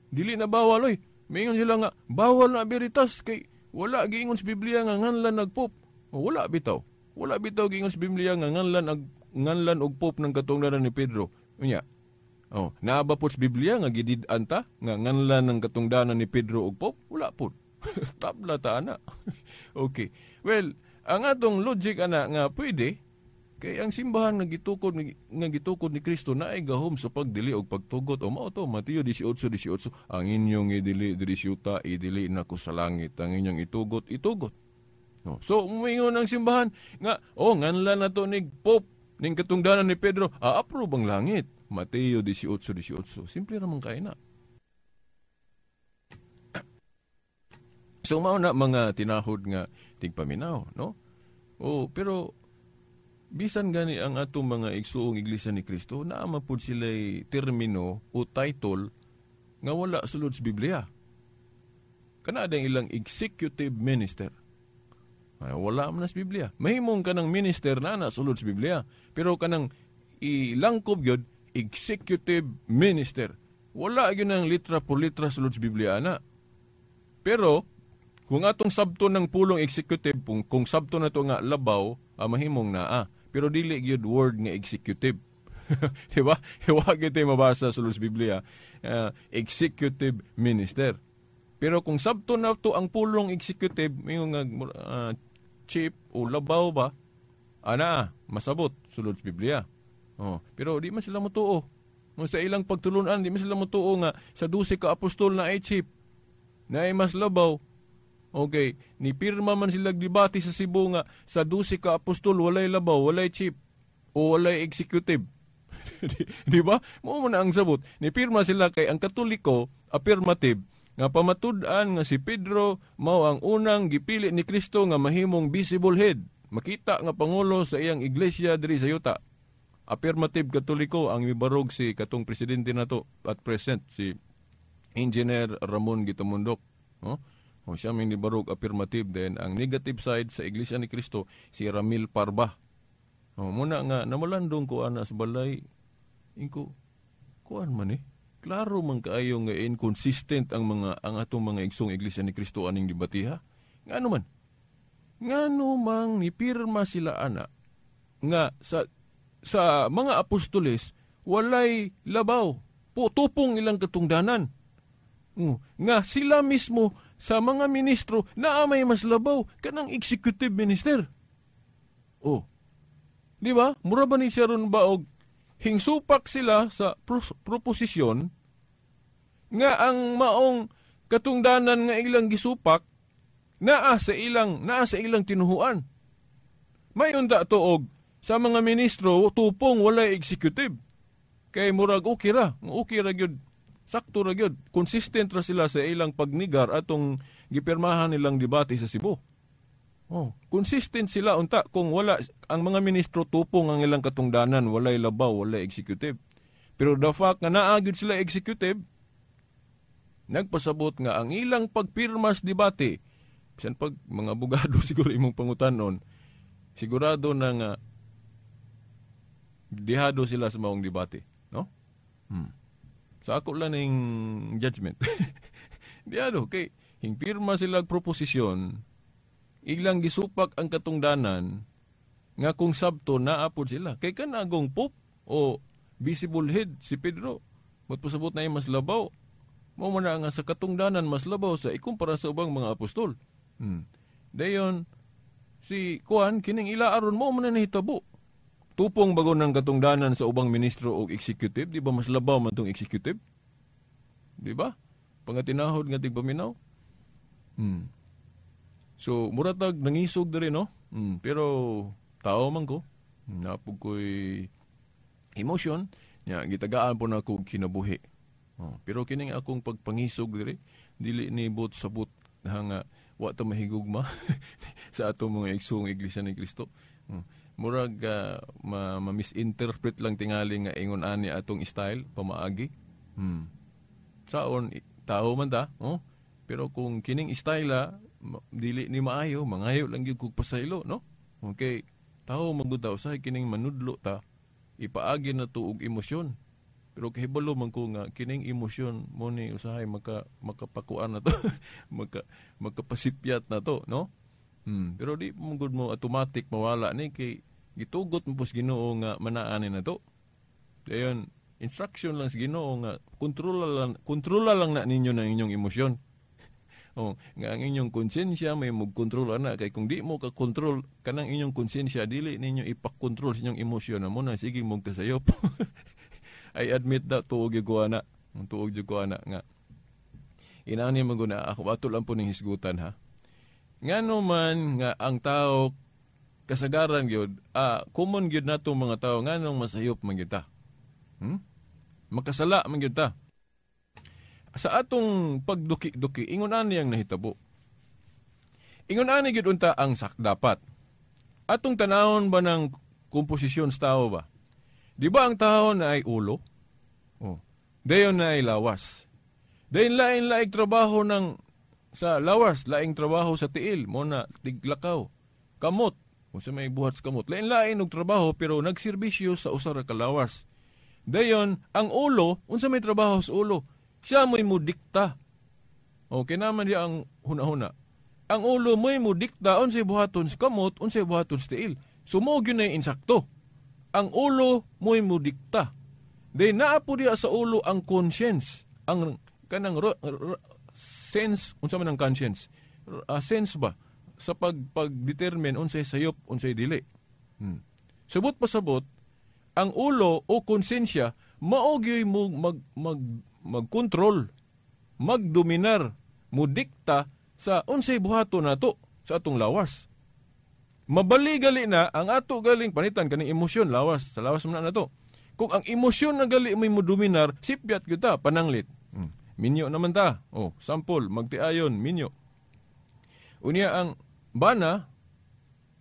Dili na bawal oy. Mingon sila nga bawal na veritas kay wala giingon sa Biblia nga nganlan nag-Pope. O, wala bitaw. Wala bitaw giingon sa Biblia nga nganlan og Pope ng katungdanan ni Pedro. Unya. Oh, naa ba pod sa Biblia nga gidid-an ta nga nganlan ng katungdanan ni Pedro og Pope? Wala pod. Tabla ta ana. Okay. Well, ang atong logic ana nga pwede Kay ang simbahan nga gitukod ni Kristo naay gahom sa pagdili og pagtugot. O mao to Mateo 18:18, ang inyong idili diri sa yuta, idili nako sa langit, ang inyong itugot, itugot. No. So muingon ang simbahan nga oh nganlan na to ni Pope ning katungdanan ni Pedro, a-approve ang langit. Mateo 18:18. Simple ra man kay na. So mao na mga tinahod nga tigpaminaw, no? Oh, pero bisan gani ang atong mga igsuong Iglesia ni Kristo, naa man pud sila'y termino o title nga wala sulod sa Biblia. Kana ang ilang executive minister. Ay, wala man sa Biblia. Mahimong kanang minister na na sulod sa Biblia, pero kanang ilangkob gyud executive minister. Wala gyud ang litra por litra sulod sa Biblia ana. Pero kung atong sabto ng pulong executive, kung sabto na to nga labaw, mahimong naa. Pero dili gyud word nga executive. Di ba? Wa gyud tay mabasa sa Biblia, executive minister. Pero kung sabto na to ang pulong executive, mayo nga chief o labaw ba, ana masabot sulod sa Biblia. Oh, pero di man sila motuo. Sa ilang pagtulunan, di man sila motuo nga sa 12 ka apostol na ay chief, na ay mas labaw. Okay, ni pirma man sila debate sa Cebu nga sa 12 ka apostol walay labaw, walay chief o walay executive. Di ba? Mao man ang sabot. Ni pirma sila kay ang Katoliko affirmative nga pamatud-an nga si Pedro mao ang unang gipili ni Kristo nga mahimong visible head, makita nga pangulo sa iyang iglesia diri sa yuta. Affirmative Katoliko ang mibarog si katong presidente nato at present, si Engineer Ramon Gitamundok, no? O siya may nibarog affirmative. Then ang negative side sa Iglesia ni Kristo si Ramil Parba. O, muna nga namalandong ko ana sa balay ingko kuan man eh. Klaro man kaayo nga inconsistent ang mga ang atong mga igsoong Iglesia ni Kristo aning debatiha. Ngano man? Ngano mang nipirma sila ana nga sa mga apostoles walay labaw, tupong ilang katungdanan. Nga sila mismo sa mga ministro naa may mas labaw kanang executive minister. Oh. Di ba? Mura ba ni siya ron ba og hingsupak sila sa proposisyon nga ang maong katungdanan nga ilang gisupak naa sa ilang tinuhuan. May unta to og sa mga ministro tupong walay executive. Kay murag okay ra, gyud. Sakto ra gyud, consistent ra sila sa ilang pagnigar atong gipirmahan nilang debate sa Cebu. Oh, consistent sila unta kung wala ang mga ministro tupong ang ilang katungdanan, walay labaw, walay executive. Pero the fact nga naa gyud sila executive, nagpasabot nga ang ilang pagpirmas debate, bisan pag mga abogado siguro imong pangutanon, sigurado na nga dihado sila sa maong debate, no? Sa ako lang ning judgment. Dihado kay hingpirma sila og proposisyon, ilang gisupak ang katungdanan nga kung sabto naapod sila. Kay kanagong pope o visible head si Pedro, magpasabot na mas labaw. Mao man na nga sa katungdanan mas labaw sa ikumpara sa ubang mga apostol. Dayon si Juan kining ila aron mo man na nahitabo. Tupong bago ng katungdanan sa ubang ministro o executive, di ba mas labaw man tong executive? Di ba? Pangatinahod nga tigpaminaw. So, muratag nangisog diri, no? Pero tao man ko, napug ko'y emotion, nya gitagaan po na ako kinabuhi. Oh, pero kining akong pagpangisog diri, dili ni but sa but nga wa ta mahigugma sa atong mga igsoong Iglesia ni Kristo. Murag ma-misinterpret lang tingali nga ingon ani atong style pamaagi. Saon tao man ta, oh? Pero kung kining style dili ni maayo, mangayo lang gyud kog pasaylo, no? Okay, tao magud ta usahay kining manudlo ta, ipaagi na to og emosyon. Pero kahibalo man ko nga kining emosyon mo ni usahay makapakuan na to, makapasipyat na to, no? Pero di mo gud mo automatic mawala ni kay gitugot mo pos Ginoo nga manaani na to. Dayon instruction lang sa Ginoo nga kontrola lang na ninyo ng inyong emosyon. Oh, nga ang inyong konsensya may magkontrol ana, kay kung di mo ka kontrol kanang inyong konsensya, dili ninyo ipakontrol sa inyong emosyon na mo na sige mong kasayop. I admit that, tuog ko ana. Tuog ko ana nga. Inani man guna ako ato lang po ning hisgutan ha. Ngano man nga ang tao kasagaran gyud, common gyud nato mga tao nganong masayop man gyud ta. Makasala man gyud ta. Sa atong pagduki-duki, ingon ani ang nahitabo. Ingon ani gyud unta ang dapat. Atong tanawon ba ng komposisyon sa tao ba? Di ba ang tao na ay ulo? Oh. Dayon na ay lawas. Dayon lain-laing trabaho ng sa lawas, laing trabaho sa tiil, mo na tiglakaw, kamot, kung sa may buhat sa kamot. Lain-lain og trabaho pero nagserbisyo sa usa ra ka lawas. Dayon ang ulo, unsa may trabaho sa ulo? Siya mo'y mudikta. Okay naman diya ang huna-huna. Ang ulo mo'y mudikta, unsay buhaton sa kamot, unsay buhaton sa tiil. So mo gyud na insakto. Ang ulo mo'y mudikta. Day naa po diya sa ulo ang conscience, ang kanang sense, unsa man ang conscience? Sense ba sa pag-determine unsay sayop, unsay dili. Sabot pasabot, ang ulo o konsensya mao gyud mo magkontrol, magdominar, mudikta sa unsay buhaton nato sa atong lawas. Mabali gali na ang ato galing panitan kaning emosyon lawas, sa lawas man na nato. Kung ang emosyon na gali may modominar, sipyat gyud ta pananglit. Minyo naman ta. Oh, sample, magtiayon, minyo. Unya ang bana,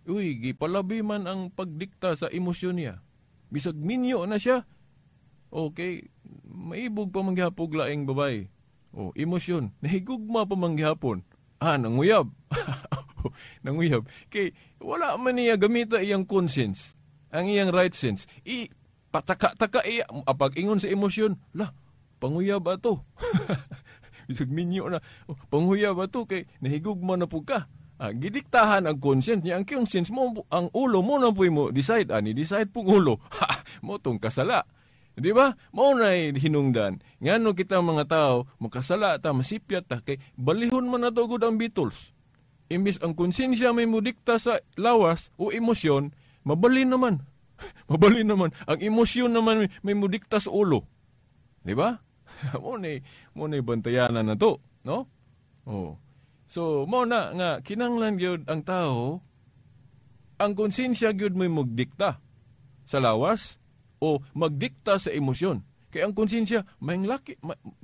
uy, gipalabi man ang pagdikta sa emosyon niya. Bisag minyo na siya. Okay, maibog pa manggihapon laing babay. Oh, emosyon, nahigugma pa manggihapon. Ah, nanguyab. Nanguyab. Kay wala man niya gamita iyang conscience, ang iyang right sense. I pataka-taka iya apag ingon sa emosyon, la, panguyab ato. Bisag minyo na, oh, panguyab ato kay nahigugma na pud ka. Ah, gidiktahan ang conscience niya, ang conscience mo, ang ulo mo na po mo decide, ani decide pong ulo. Ha, mo tong kasala. Di ba? Mao na hinungdan. Ngano kita mga tao, makasala ta, masipyat ta, kay balihon man nato gud ang Beatles. Imbis ang konsensya may mudikta sa lawas o emosyon, mabalin naman. Mabalin naman. Ang emosyon naman may mudikta sa ulo. Di ba? Mo na bantayanan na to, no? Oh. So, mo na nga kinahanglan gyud ang tao, ang konsensya gyud may mugdikta sa lawas o magdikta sa emosyon. Kaya ang konsensya, mahinglaki,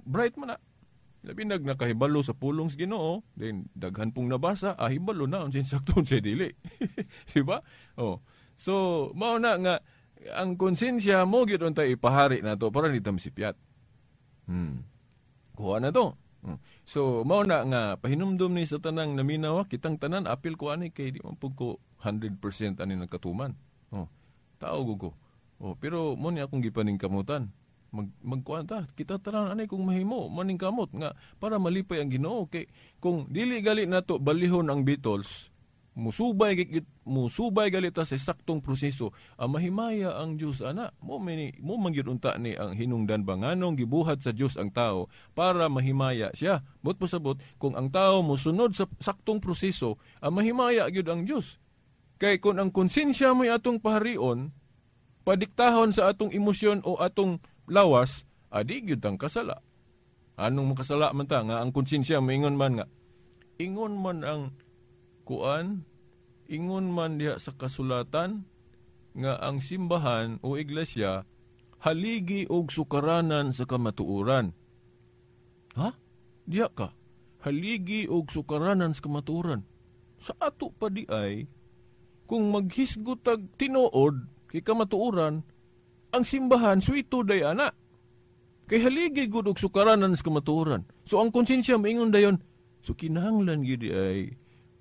bright man na. Labi nakahibalo sa pulong sa Ginoo, then daghan pong nabasa, hibalo na unsay sakto unsay dili. Di ba? Oh. So, mao na nga ang konsensya mo gyud untay ipahari nato para di ta masipyat. Kuha na to. So, mao na nga pahinumdum ni sa tanang naminawa, kitang tanan apil ko ani kay di man pud ko 100% ani nagkatuman. Oh, tao ko. Oh, pero mo ni akong gipaningkamutan. Magkuan ta, kita tanan ani kung mahimo maningkamot nga para malipay ang Ginoo kay kung dili gali nato balihon ang Beatles, musubay gali ta sa saktong proseso, ang mahimaya ang Dios ana. Mo man gyud unta ni ang hinungdan ba nganong gibuhat sa Dios ang tao para mahimaya siya. But pasabot kung ang tao mosunod sa saktong proseso, ang mahimaya gyud ang Dios. Kay kung ang konsensya mo'y atong paharion, padiktahon sa atong emosyon o atong lawas, adi gyud tang kasala. Anong makasala man ta nga ang konsensya moingon man nga ingon man ang kuan, ingon man diha sa kasulatan nga ang simbahan o iglesia haligi og sukaranan sa kamatuoran. Ha? Diha ka. Haligi og sukaranan sa kamatuoran. Sa ato pa di ay kung maghisgot tag tinuod kay kamatuoran, ang simbahan suito day ana. Kay haligi gud og sukaranan sa kamatuoran. So ang konsensya moingon dayon, so kinahanglan gyud ay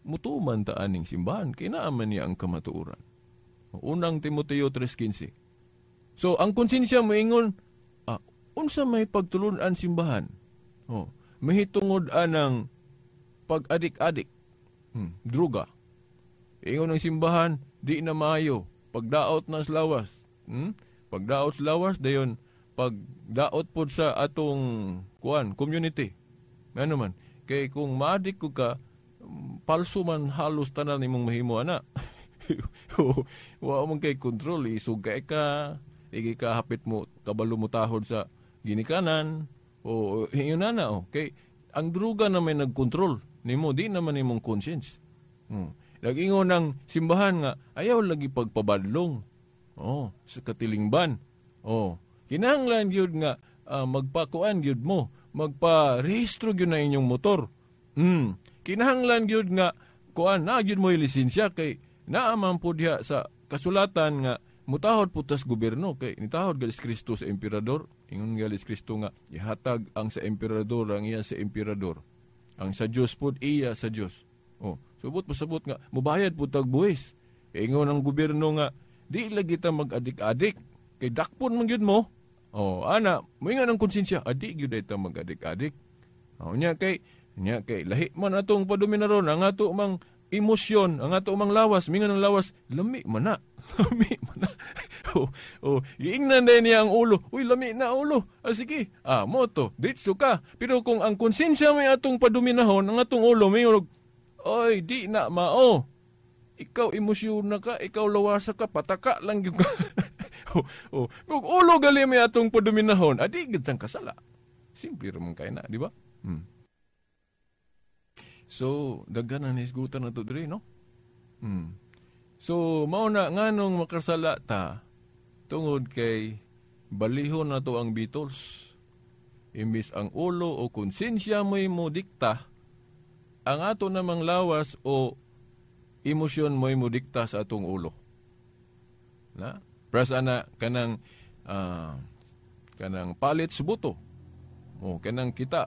mutuman ta aning simbahan kay naa man niya ang kamatuoran. Unang Timoteo 3:15. So ang konsensya moingon, unsa may pagtulun-an simbahan? Oh, mahitungod anang pag-adik-adik, droga. Ingon ang simbahan, di na maayo. Pagdaot na sa lawas. Pagdaot sa lawas, dayon pagdaot pod sa atong kuan community. Ngano man, Kay kung maadik ko ka, palso man halos tanan nimong mahimo ana. Wa man kay kontrol, isog ka ka, igi ka hapit mo kabalo mo tahod sa ginikanan o yun na na oh. Kay ang druga na may nagkontrol nimo, di naman nimong conscience. Nag-ingon ng simbahan nga ayaw lagi pagpabadlong. Oh, sa katilingban. Oh, kinahanglan gyud nga magpakuan gyud mo, magpa-rehistro gyud na inyong motor. Kinahanglan gyud nga kuan na gyud mo lisensya kay naa man po diha sa kasulatan nga mutahod po tas gobyerno kay nitahod galis Kristo sa emperador. Ingon galis Kristo nga ihatag ang sa emperador ang iya sa emperador. Ang sa Dios pod iya sa Dios. Oh, subot pasabot nga mubayad pud tag buwis. Ingon ang gobyerno nga di lagi ta mag-adik-adik kay dakpon man gyud mo. Oh, ana, moingon ang konsensya, adi gyud ta mag-adik-adik. Oh, nya kay lahi man atong paduminaron ang ato mang emosyon, ang ato mang lawas, mingon ang lawas, lami man na. Lami man na. Oh, giingnan din niya ang ulo. Uy, lami na ulo. Ah, sige. Ah, moto, diretso ka. Pero kung ang konsensya may atong paduminahon, ang atong ulo may oy, di na mao. Ikaw emosyon na ka, ikaw lawasa ka, pataka lang gyud ka. Oh, kung ulo gali may atong paduminahon, adi gid sang kasala. Simple ra man kay na, di ba? So, daghan ang hisgutan nato diri, no? So, mao na nganong makasala ta tungod kay balihon nato ang Beatles. Imbis ang ulo o konsensya mo'y mo dikta, ang ato namang lawas o emosyon mo'y mo dikta sa atong ulo. Na? Pras ana kanang kanang palit sa buto. O kanang kita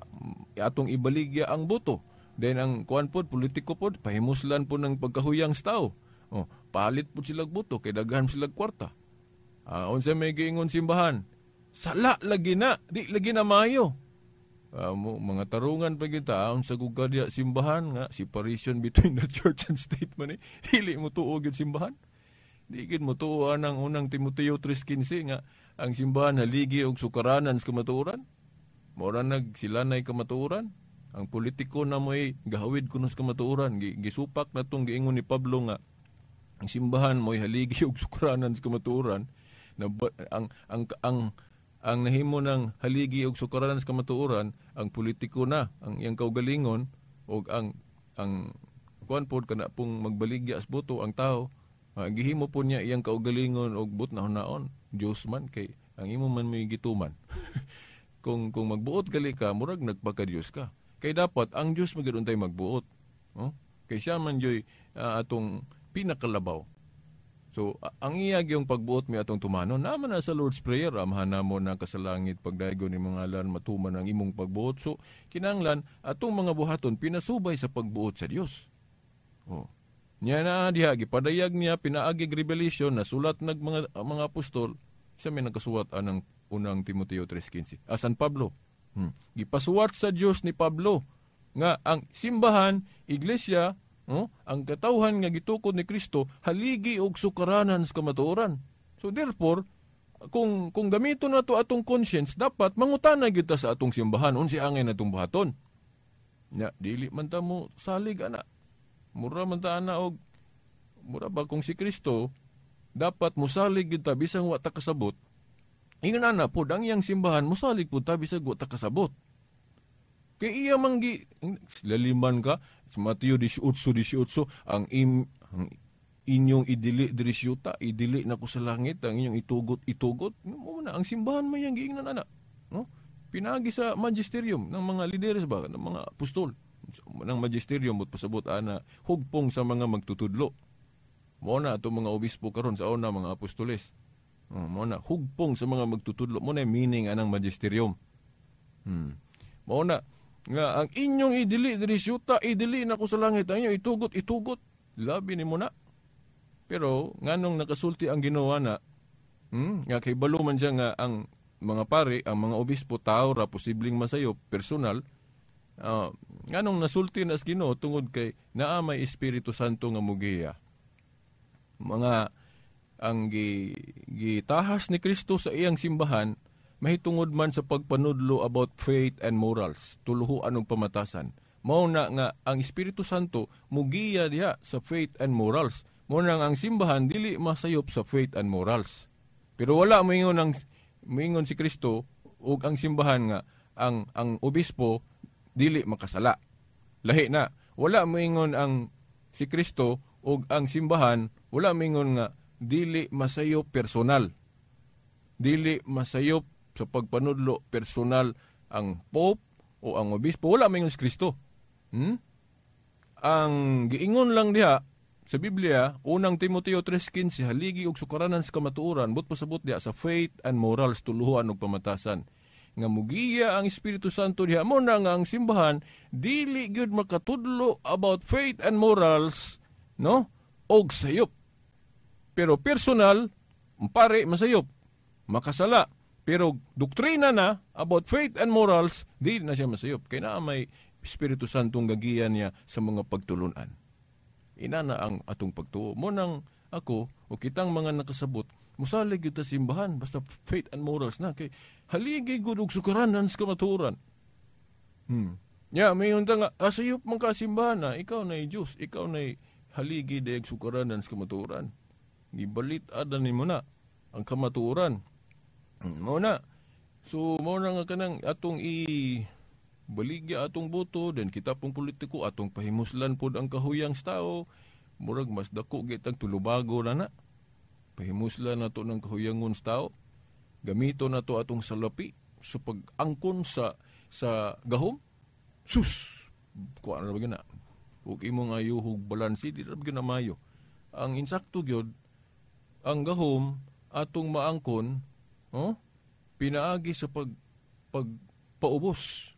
atong ibaligya ang buto. Then ang kuan pod politiko pod pahimuslan pod ng pagkahuyang sa tao. O palit pod silag buto kay daghan silag kwarta. Unsa may giingon simbahan? Sala lagi na, di lagi na maayo. Mga tarungan pa kita, unsa gud ka diya simbahan nga separation between the church and state man eh. Dili mo tuo gyud simbahan. Di gid mo tuo anang unang Timoteo 3:15 nga ang simbahan haligi og sukaranan sa kamatuoran. Mora nag sila nay kamatuoran. Ang politiko na mo'y gahawid kuno sa kamatuoran. Gisupak na tong giingon ni Pablo nga ang simbahan mo'y haligi og sukaranan sa kamatuoran. Na ang nahimo ng haligi og sukaranan sa kamatuoran, ang politiko na ang iyang kaugalingon og ang kuan pod kana pong magbaligya sa boto ang tao. Gihimo po niya iyang kaugalingon og but na hunaon Dios man kay ang imo man may gituman. Kung magbuot gali ka, murag nagpaka-Dios ka. Kay dapat ang Dios magyud untay magbuot. Oh? Kay siya man joy atong pinakalabaw. So ang iya gyung pagbuot mi atong tumanon, naman na sa Lord's Prayer, Amahan namo na kasalangit, pagdaygon ni mga ngalan, matuman ang imong pagbuot. So kinahanglan atong mga buhaton pinasubay sa pagbuot sa Dios. Oh. Niya na diha gipadayag niya pinaagig revelation na sulat nag mga apostol sa may nagkasuwat anang unang Timoteo 3:15. San Pablo. Gipasuwat sa Dios ni Pablo nga ang simbahan, iglesia, oh, ang katawhan nga gitukod ni Kristo haligi og sukaranan sa kamatuoran. So therefore, kung gamiton nato atong conscience, dapat mangutana gyud ta sa atong simbahan unsi angay natong buhaton. Nya dili man ta mo salig ana. Mura man ta ana og mura ba kung si Kristo dapat mosalig gyud ta bisan wa ta kasabot. Ingon ana pod ang iyang simbahan mosalig pud ta bisag wa ta kasabot. Kay iya man gi laliman ka sa Mateo 18:18 ang inyong idili diri siyuta, idili nako sa langit, ang inyong itugot itugot. Mo na ang simbahan man yang giingnan ana, no? Pinaagi sa magisterium ng mga lideres ba, ng mga apostol ng magisterium but pasabot ana hugpong sa mga magtutudlo. Mo na ato mga obispo karon sa una mga apostoles. Mo na hugpong sa mga magtutudlo. Mo na meaning anang magisterium. Mo na nga ang inyong idili diri siyuta, idili nako sa langit, ang inyong itugot itugot. Labi nimo na. Pero nganong nakasulti ang Ginoo na, nga kay balo man siya nga ang mga pare, ang mga obispo tao ra posibleng masayo personal. Nganong nasulti na sa Ginoo tungod kay naa may Espiritu Santo nga mugiya. Mga ang gitahas ni Kristo sa iyang simbahan mahitungod man sa pagpanudlo about faith and morals, tuluhuan og pamatasan. Mao na nga ang Espiritu Santo mugiya diha sa faith and morals. Mao na nga ang simbahan dili masayop sa faith and morals. Pero wala moingon si Kristo ug ang simbahan nga ang obispo dili makasala. Lahi na. Wala moingon ang si Kristo ug ang simbahan, wala moingon nga dili masayop personal. Dili masayop sa pagpanudlo personal ang Pope o ang obispo. Wala moingon si Kristo. Ang giingon lang diha sa Biblia, unang Timoteo 3:15, haligi og sukaranan sa kamatuoran, but pasabot diha sa faith and morals, tuluhan og pamatasan. Nga mugiya ang Espiritu Santo diha, mo na nga ang simbahan dili gyud makatudlo about faith and morals, no? Og sayop. Pero personal, pare masayop, makasala. Pero doktrina na about faith and morals, di na siya masayop. Kaya na may Espiritu Santong gagiyan niya sa mga pagtulunan. Ina na ang atong pagtuo. Mo nang ako, o kitang mga nakasabot, musalig gyud ta simbahan, basta faith and morals na. Kay haligi gud og sukaranan sa kamatuoran. Ya, may unta nga, asayop man ka simbahan na, ikaw na Diyos, ikaw na haligi dayag sukaranan sa kamatuoran. Gibalit ada nimo na ang kamatuoran. Mao na. So, mao na nga kanang atong i baligya atong boto, then kita pong politiko, atong pahimuslan pod ang kahuyang sa tao, murag mas dako gitang tulubago na na. Pahimuslan nato ng kahuyangon sa tao. Gamito nato atong salapi sa pag-angkon sa gahom. Sus! Kuha na ba na? Ug imong ayuhog balansi, di na ba na mayo. Ang insakto gyud, ang gahom atong maangkon, oh, pinaagi sa pagpaubos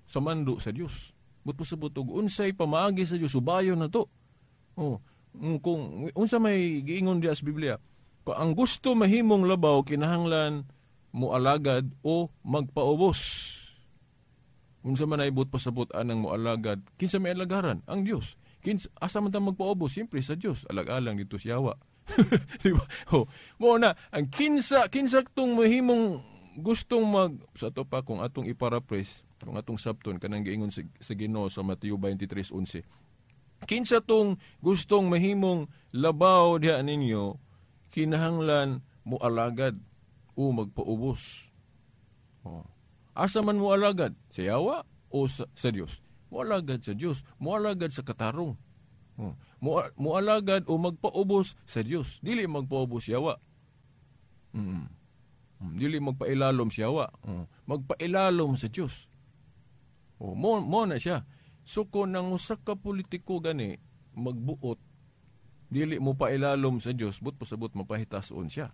sa mando sa Dios. But pasabot og unsay pamaagi sa Dios, subayon na to. Oh, kung unsa may giingon diha sa Biblia, kung ang gusto mahimong labaw kinahanglan moalagad o magpaubos. Unsa man ay buot pasabot anang moalagad, kinsa may alagaran? Ang Dios. Kinsa asa man ta magpaubos? Siyempre sa Dios. Alag-alang dito siyawa. Di ba? Oh, mo na ang kinsa tong mahimong gustong mag sa to pa kung atong iparaphrase kung atong sabton kanang giingon sa Ginoo sa Mateo 23:11. Kinsa tong gustong mahimong labaw diha ninyo kinahanglan mo alagad o magpaubos. Oh. Asa man mo alagad? Sa yawa o sa Dios? Mo alagad sa Dios, mo alagad sa katarong. Oh. Mo alagad o magpaubos sa Dios. Dili magpaubos yawa. Dili magpailalom siya yawa. Oh. Magpailalom sa Dios. Oh, mo na siya. So kung nang usa ka politiko gani magbuot dili mo pailalom sa Dios, but pasabot mapahitason siya.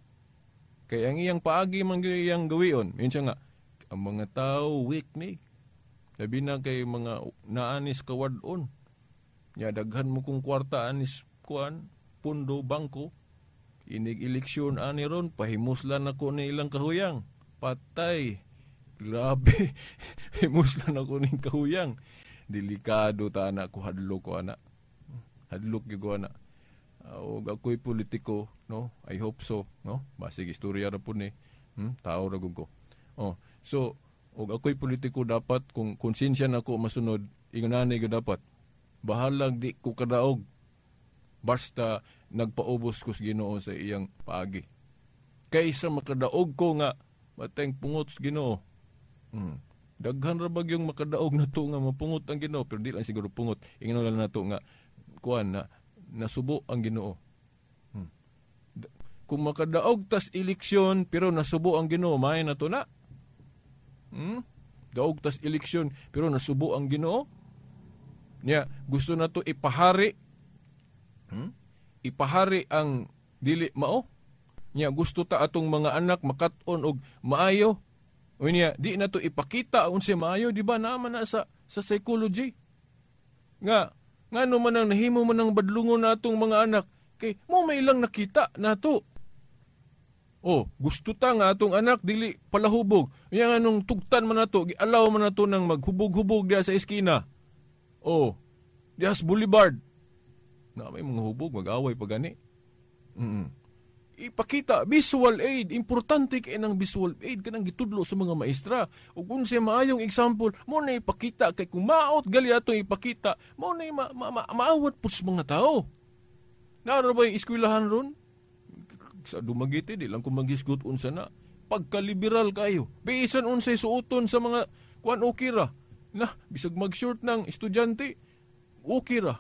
Kay ang iyang paagi man gyud iyang gawion. Yun siya nga, ang mga tao weak ni. Labi na kay mga naanis kawad-on. Ya daghan mo kung kwarta anis kuan, pundo, bangko. Inig eleksyon ani ron, pahimuslan ako ni ilang kahuyang. Patay. Grabe. Himuslan ako ning kahuyang. Delikado ta ana ko, hadlok ko ana. Hadlok gyud ko ana. Og ako'y politiko, no? I hope so, no? Basig istorya ra pud ni. Tao ra gud ko. Oh, so og ako'y politiko dapat kung konsensya nako masunod, ingon ani gyud dapat. Bahalag di ko kadaog. Basta nagpaubos ko sa Ginoo sa iyang paagi. Kaysa makadaog ko nga mateng pungot sa Ginoo. Daghan ra bag yung makadaog na to nga mapungot ang Ginoo, pero di lang siguro pungot. Ingon lang nato nga kuan na nasubo ang Ginoo. Kung makadaog tas eleksyon pero nasubo ang Ginoo, may na to na. Daog tas eleksyon pero nasubo ang Ginoo. Nya gusto na to ipahari. Ipahari ang dili mao. Nya gusto ta atong mga anak makat-on og maayo. O niya, di na to ipakita unsay maayo, di ba naman na sa psychology. Nga ngano man ang nahimo man ang badlungon natong mga anak, kay mo may lang nakita nato. Oh, gusto ta nga atong anak dili palahubog. Nya nganong tugtan man nato, gialaw man nato nang maghubog-hubog diha sa eskina. Oh, diha sa boulevard. Na may mga hubog, mag-away pa gani. Ipakita visual aid, importante kay nang visual aid kanang gitudlo sa mga maestra. Ug unsay maayong example mo na ipakita, kay kung maot gali atong ipakita mo na maawat pud sa mga tao. Naa ba eskwelahan ron sa Dumaguete? Di lang ko maghisgot unsa na. Pagka-liberal kayo, bisan unsay suoton sa mga kuan, okay ra na. Bisag mag-short ng estudyante, okay ra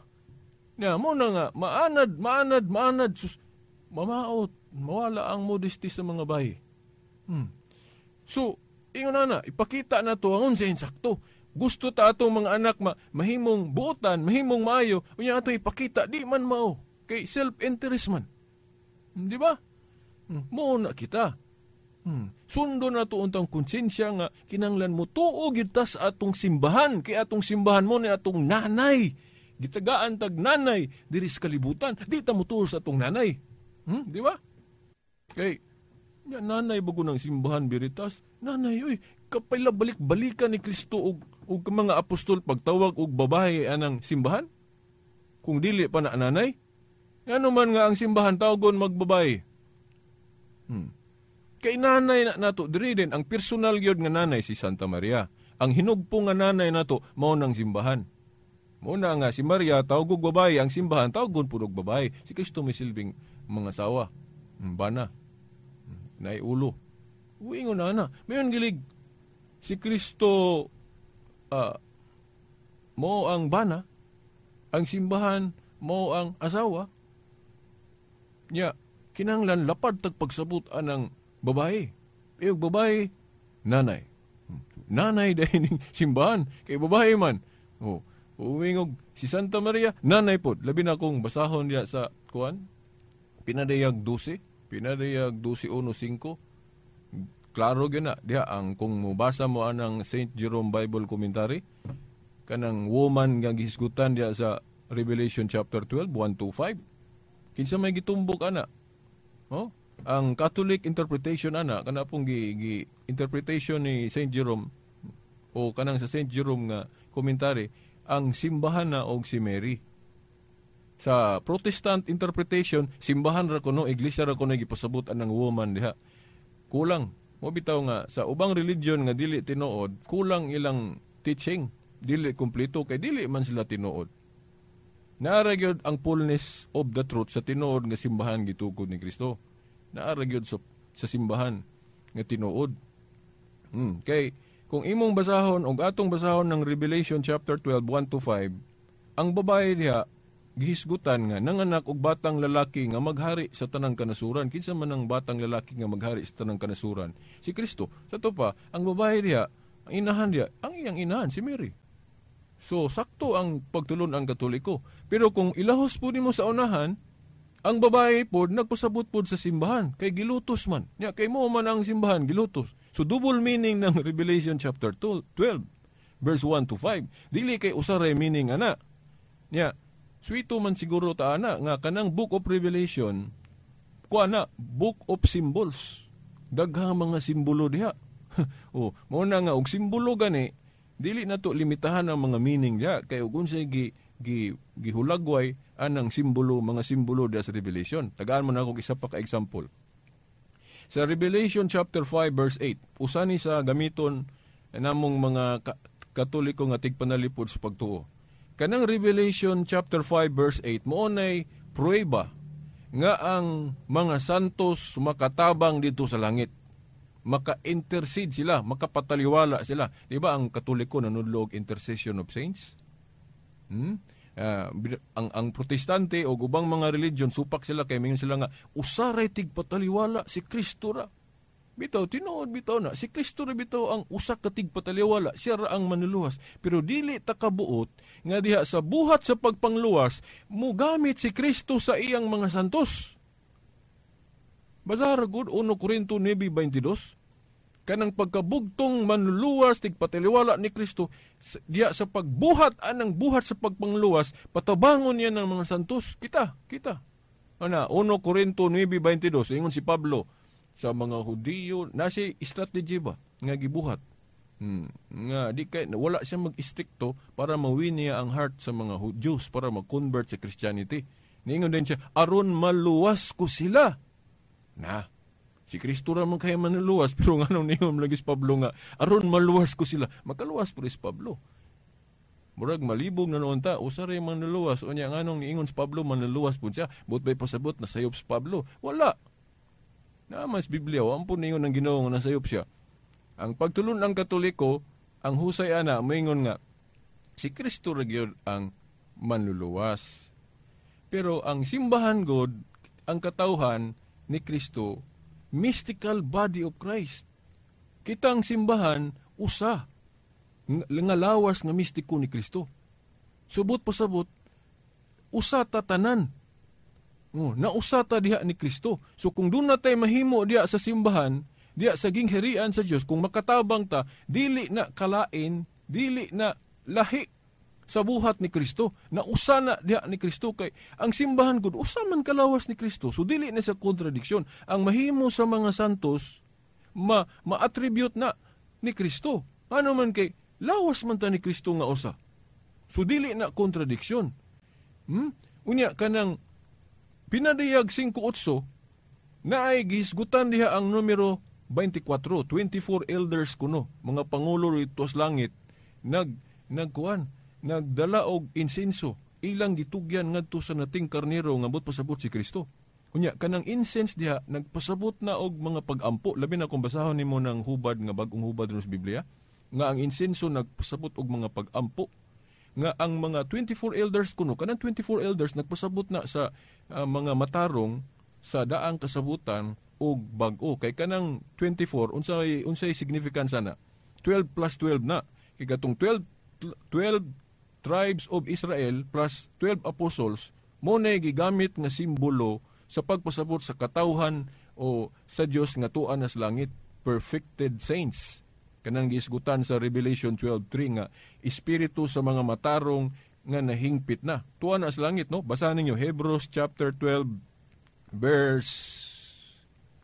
na. Mo na nga maanad, maanad, maanad, sus, mamaot, mawala ang modesty sa mga bayi. So, ingon na, ipakita na to ang unsa insakto. Gusto ta atong mga anak mahimong buotan, mahimong maayo, unya ato ipakita, di man mao kay self-interest man. Di ba? Mo na kita. Sundo na to untang konsensya nga kinanglan mo tuo gyud ta sa atong simbahan, kay atong simbahan mo ni atong nanay. Gitagaan tag nanay diri sa kalibutan, di ta motuo sa atong nanay. Di ba? Kay nya nanay bago ng simbahan Veritas, nanay oy, kapila balik-balikan ni Kristo og mga apostol pagtawag og babae anang simbahan? Kung dili pa na nanay, ngano man nga ang simbahan tawgon magbabae? Kay nanay na nato diri din, ang personal gyud nga nanay si Santa Maria. Ang hinugpo nga nanay nato mao nang simbahan. Mao na nga si Maria tawgog babae, ang simbahan tawgon pud og babae. Si Kristo may silbing mga sawa. Bana. Naiulo. Uingon na na. Mayon gilig si Kristo mo ang bana, ang simbahan mo ang asawa. Nya kinahanglan lapad tag pagsabot anang babae. Iyog babae, nanay. Nanay dahil ning simbahan kay babae man. Oh, uwingog si Santa Maria, nanay pod. Labi na kung basahon diya sa kuan Pinadayag 12, Pinadayag 12:1-5. Klaro gyud na diha ang kung mobasa mo anang Saint Jerome Bible Commentary, kanang woman nga gihisgutan diha sa Revelation chapter 12, 1 to 5. Kinsa may gitumbok ana? Oh, ang Catholic interpretation ana kana pong gi interpretation ni Saint Jerome o kanang sa Saint Jerome nga commentary, ang simbahan na og si Mary. Sa Protestant interpretation, simbahan ra kuno, iglesia ra kuno gipasabot anang woman diha. Kulang. Mo bitaw nga sa ubang religion nga dili tinuod, kulang ilang teaching, dili kumpleto kay dili man sila tinuod. Naara gyud ang fullness of the truth sa tinuod nga simbahan gitukod ni Kristo. Naara gyud sa simbahan nga tinuod. Kay kung imong basahon og atong basahon ng Revelation chapter 12 1 to 5, ang babae diha gihisgutan nga nanganak og batang lalaki nga maghari sa tanang kanasuran. Kinsa man ang batang lalaki nga maghari sa tanang kanasuran? Si Kristo. Sa to pa, ang babae diha, ang inahan diha, ang iyang inahan si Mary. So sakto ang pagtulon ang Katoliko. Pero kung ilahos po nimo sa unahan, ang babae pod nagpasabot pod sa simbahan kay gilutos man. Nya kay mo man ang simbahan gilutos. So double meaning ng Revelation chapter 12 verse 1 to 5. Dili kay usa ray meaning ana. Nya suwito man siguro ta ana nga kanang Book of Revelation kuha na book of symbols. Daghang mga simbolo diha. Oh, mao na nga og simbolo gani dili na to limitahan ang mga meaning diha kay ug unsay gi gi gihulagway anang simbolo, mga simbolo diha sa Revelation. Tagaan mo na ako isa pa ka example. Sa Revelation chapter 5 verse 8, usa ni sa gamiton namong mga Katoliko nga tigpanalipod sa pagtuo. Kanang Revelation chapter 5 verse 8 mao nay pruweba nga ang mga santos makatabang dito sa langit. Maka-intercede sila, makapataliwala sila. Di ba ang Katoliko nanudlo og intercession of saints? Ang Protestante o ubang mga religion supak sila kay mingon sila nga usaray tigpataliwala si Kristo ra. Bitaw tinuod bitaw na si Kristo ra bitaw ang usa ka tigpataliwala, siya ra ang manluluwas. Pero dili ta kabuot nga diha sa buhat sa pagpangluwas mugamit si Kristo sa iyang mga santos. Basara gud 1 Corinto 9:22. Kanang pagkabugtong manluluwas tigpataliwala ni Kristo diha sa pagbuhat anang buhat sa pagpangluwas, patabangon niya ng mga santos. Kita, kita. Ana 1 Corinto 9:22 ingon si Pablo sa mga Hudiyo, nasi strategy ba nga gibuhat? Nga di kay wala siya mag-istrikto para mawin niya ang heart sa mga Jews para ma-convert sa Christianity. Niingon din siya, aron maluwas ko sila. Na. Si Kristo ra man kay manuluwas, pero nganong ningon lagi si Pablo nga aron maluwas ko sila, makaluwas pud si Pablo. Murag malibog na noon ta, usa ra manuluwas, unya nganong niingon si Pablo manuluwas pud siya, but bay pasabot na sayop si Pablo. Wala. Naa man sa Biblia, wa pud ningon ang Ginoo nga nasayop siya. Ang pagtulon ang Katoliko, ang husay ana moingon nga si Kristo ra gyud ang manluluwas. Pero ang simbahan god, ang katawhan ni Kristo, mystical body of Christ. Kitang simbahan, usa nga lawas nga mistiko ni Kristo. Subot pasabot, usa ta tanan. Oh, nausa ta diha ni Kristo. So kung doon na tayo mahimo diha sa simbahan, diha sa gingharian sa Dios, kung makatabang ta, dili na kalain, dili na lahi sa buhat ni Kristo. Nausa na diha ni Kristo kay ang simbahan gud usa man kalawas ni Kristo. So dili na sa kontradiksyon. Ang mahimo sa mga santos ma-attribute na ni Kristo. Ano man kay lawas man ta ni Kristo nga usa. So dili na kontradiksyon. Unya kanang pinadayag 5:8 na ay gihisgutan diha ang numero 24, 24 elders kuno, mga pangulo rito sa langit nagkuan, nagdala og insenso, ilang gitugyan ngadto sa nating karnero nga but pasabot si Kristo. Unya kanang incense diha nagpasabot na og mga pag-ampo, labi na kung basahon nimo ng hubad nga bag-ong hubad sa Biblia, nga ang insenso nagpasabot og mga pag-ampo, nga ang mga 24 elders kuno, kanang 24 elders nagpasabot na sa mga matarong sa daang kasabutan og bag-o. Kay kanang 24 unsay significance ana? 12 plus 12 na. Kay katong 12 tribes of Israel plus 12 apostles mo na gigamit nga simbolo sa pagpasabot sa katawhan o sa Dios nga tuan na sa langit, perfected saints. Kanang giisgutan sa Revelation 12:3 nga espiritu sa mga matarong nga nahingpit na. Tuan na sa langit, no? Basahan ninyo Hebrews chapter 12 verse,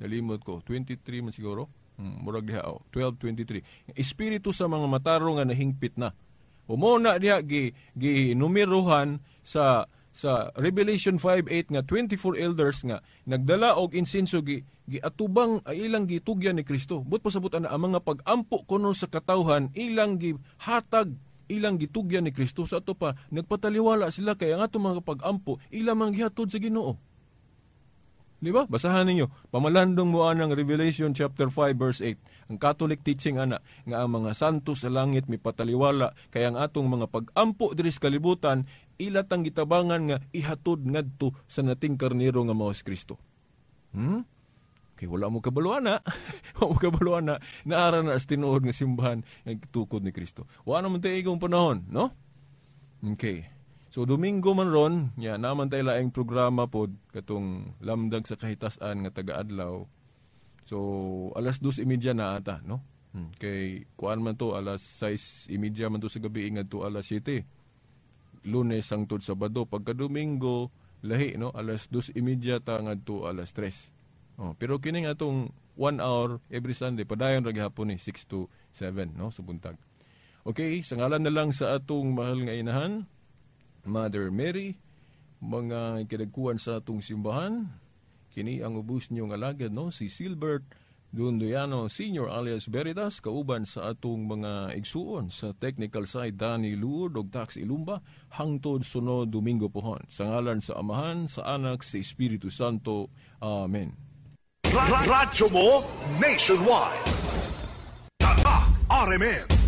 nalimot ko, 23 man siguro. Murag diha, oh, 12:23. Espiritu sa mga matarong nga nahingpit na. O mo na diha gi numerohan sa Revelation 5:8 nga 24 elders nga nagdala og insenso giatubang ay ilang gitugyan ni Kristo. But pasabot ana ang mga pag-ampo kuno sa katawhan ilang gihatag, ilang gitugyan ni Kristo. Sa ato pa nagpataliwala sila kay ang ato mga pag-ampo ilang mga gihatod sa Ginoo. Di ba? Basahan ninyo. Pamalandong mo anang Revelation chapter 5 verse 8. Ang Catholic teaching ana nga ang mga santo sa langit mipataliwala kay ang atong mga pag-ampo diri sa kalibutan ilatang gitabangan nga ihatod ngadto sa nating karnero nga mao si Kristo. Kay wala mo kabalo ana. Wala mo kabalo ana. Naara na sa tinuod nga simbahan nga gitukod ni Kristo. Wala naman tayo igong panahon, no? Okay. So Domingo man ron, ya naman tayo laing programa pod katong lamdag sa kahitasan nga taga-adlaw. So alas 2:30 na ata, no? Kay kuan man to alas 6:30 man to sa gabi ngadto alas 7. Lunes hangtod Sabado, pagka Domingo lahi, no, alas 2:30 ta ngadto alas 3. Oh, pero kini nga atong 1 hour every Sunday padayon ra gihapon ni 6 to 7, no, sa buntag. Okay, sa ngalan na lang sa atong mahal nga inahan, Mother Mary, mga kinagkuhan sa atong simbahan, kini ang ubos niyong alagad, no, si Silbert Dundoyano Senior alias Veritas, kauban sa atong mga igsuon sa technical side, Danny Luod og Tax Ilumba, hangtod sunod Domingo pohon. Sa ngalan sa Amahan, sa Anak, sa Espiritu Santo. Amen. Radyo mo nationwide. Tatak RMN.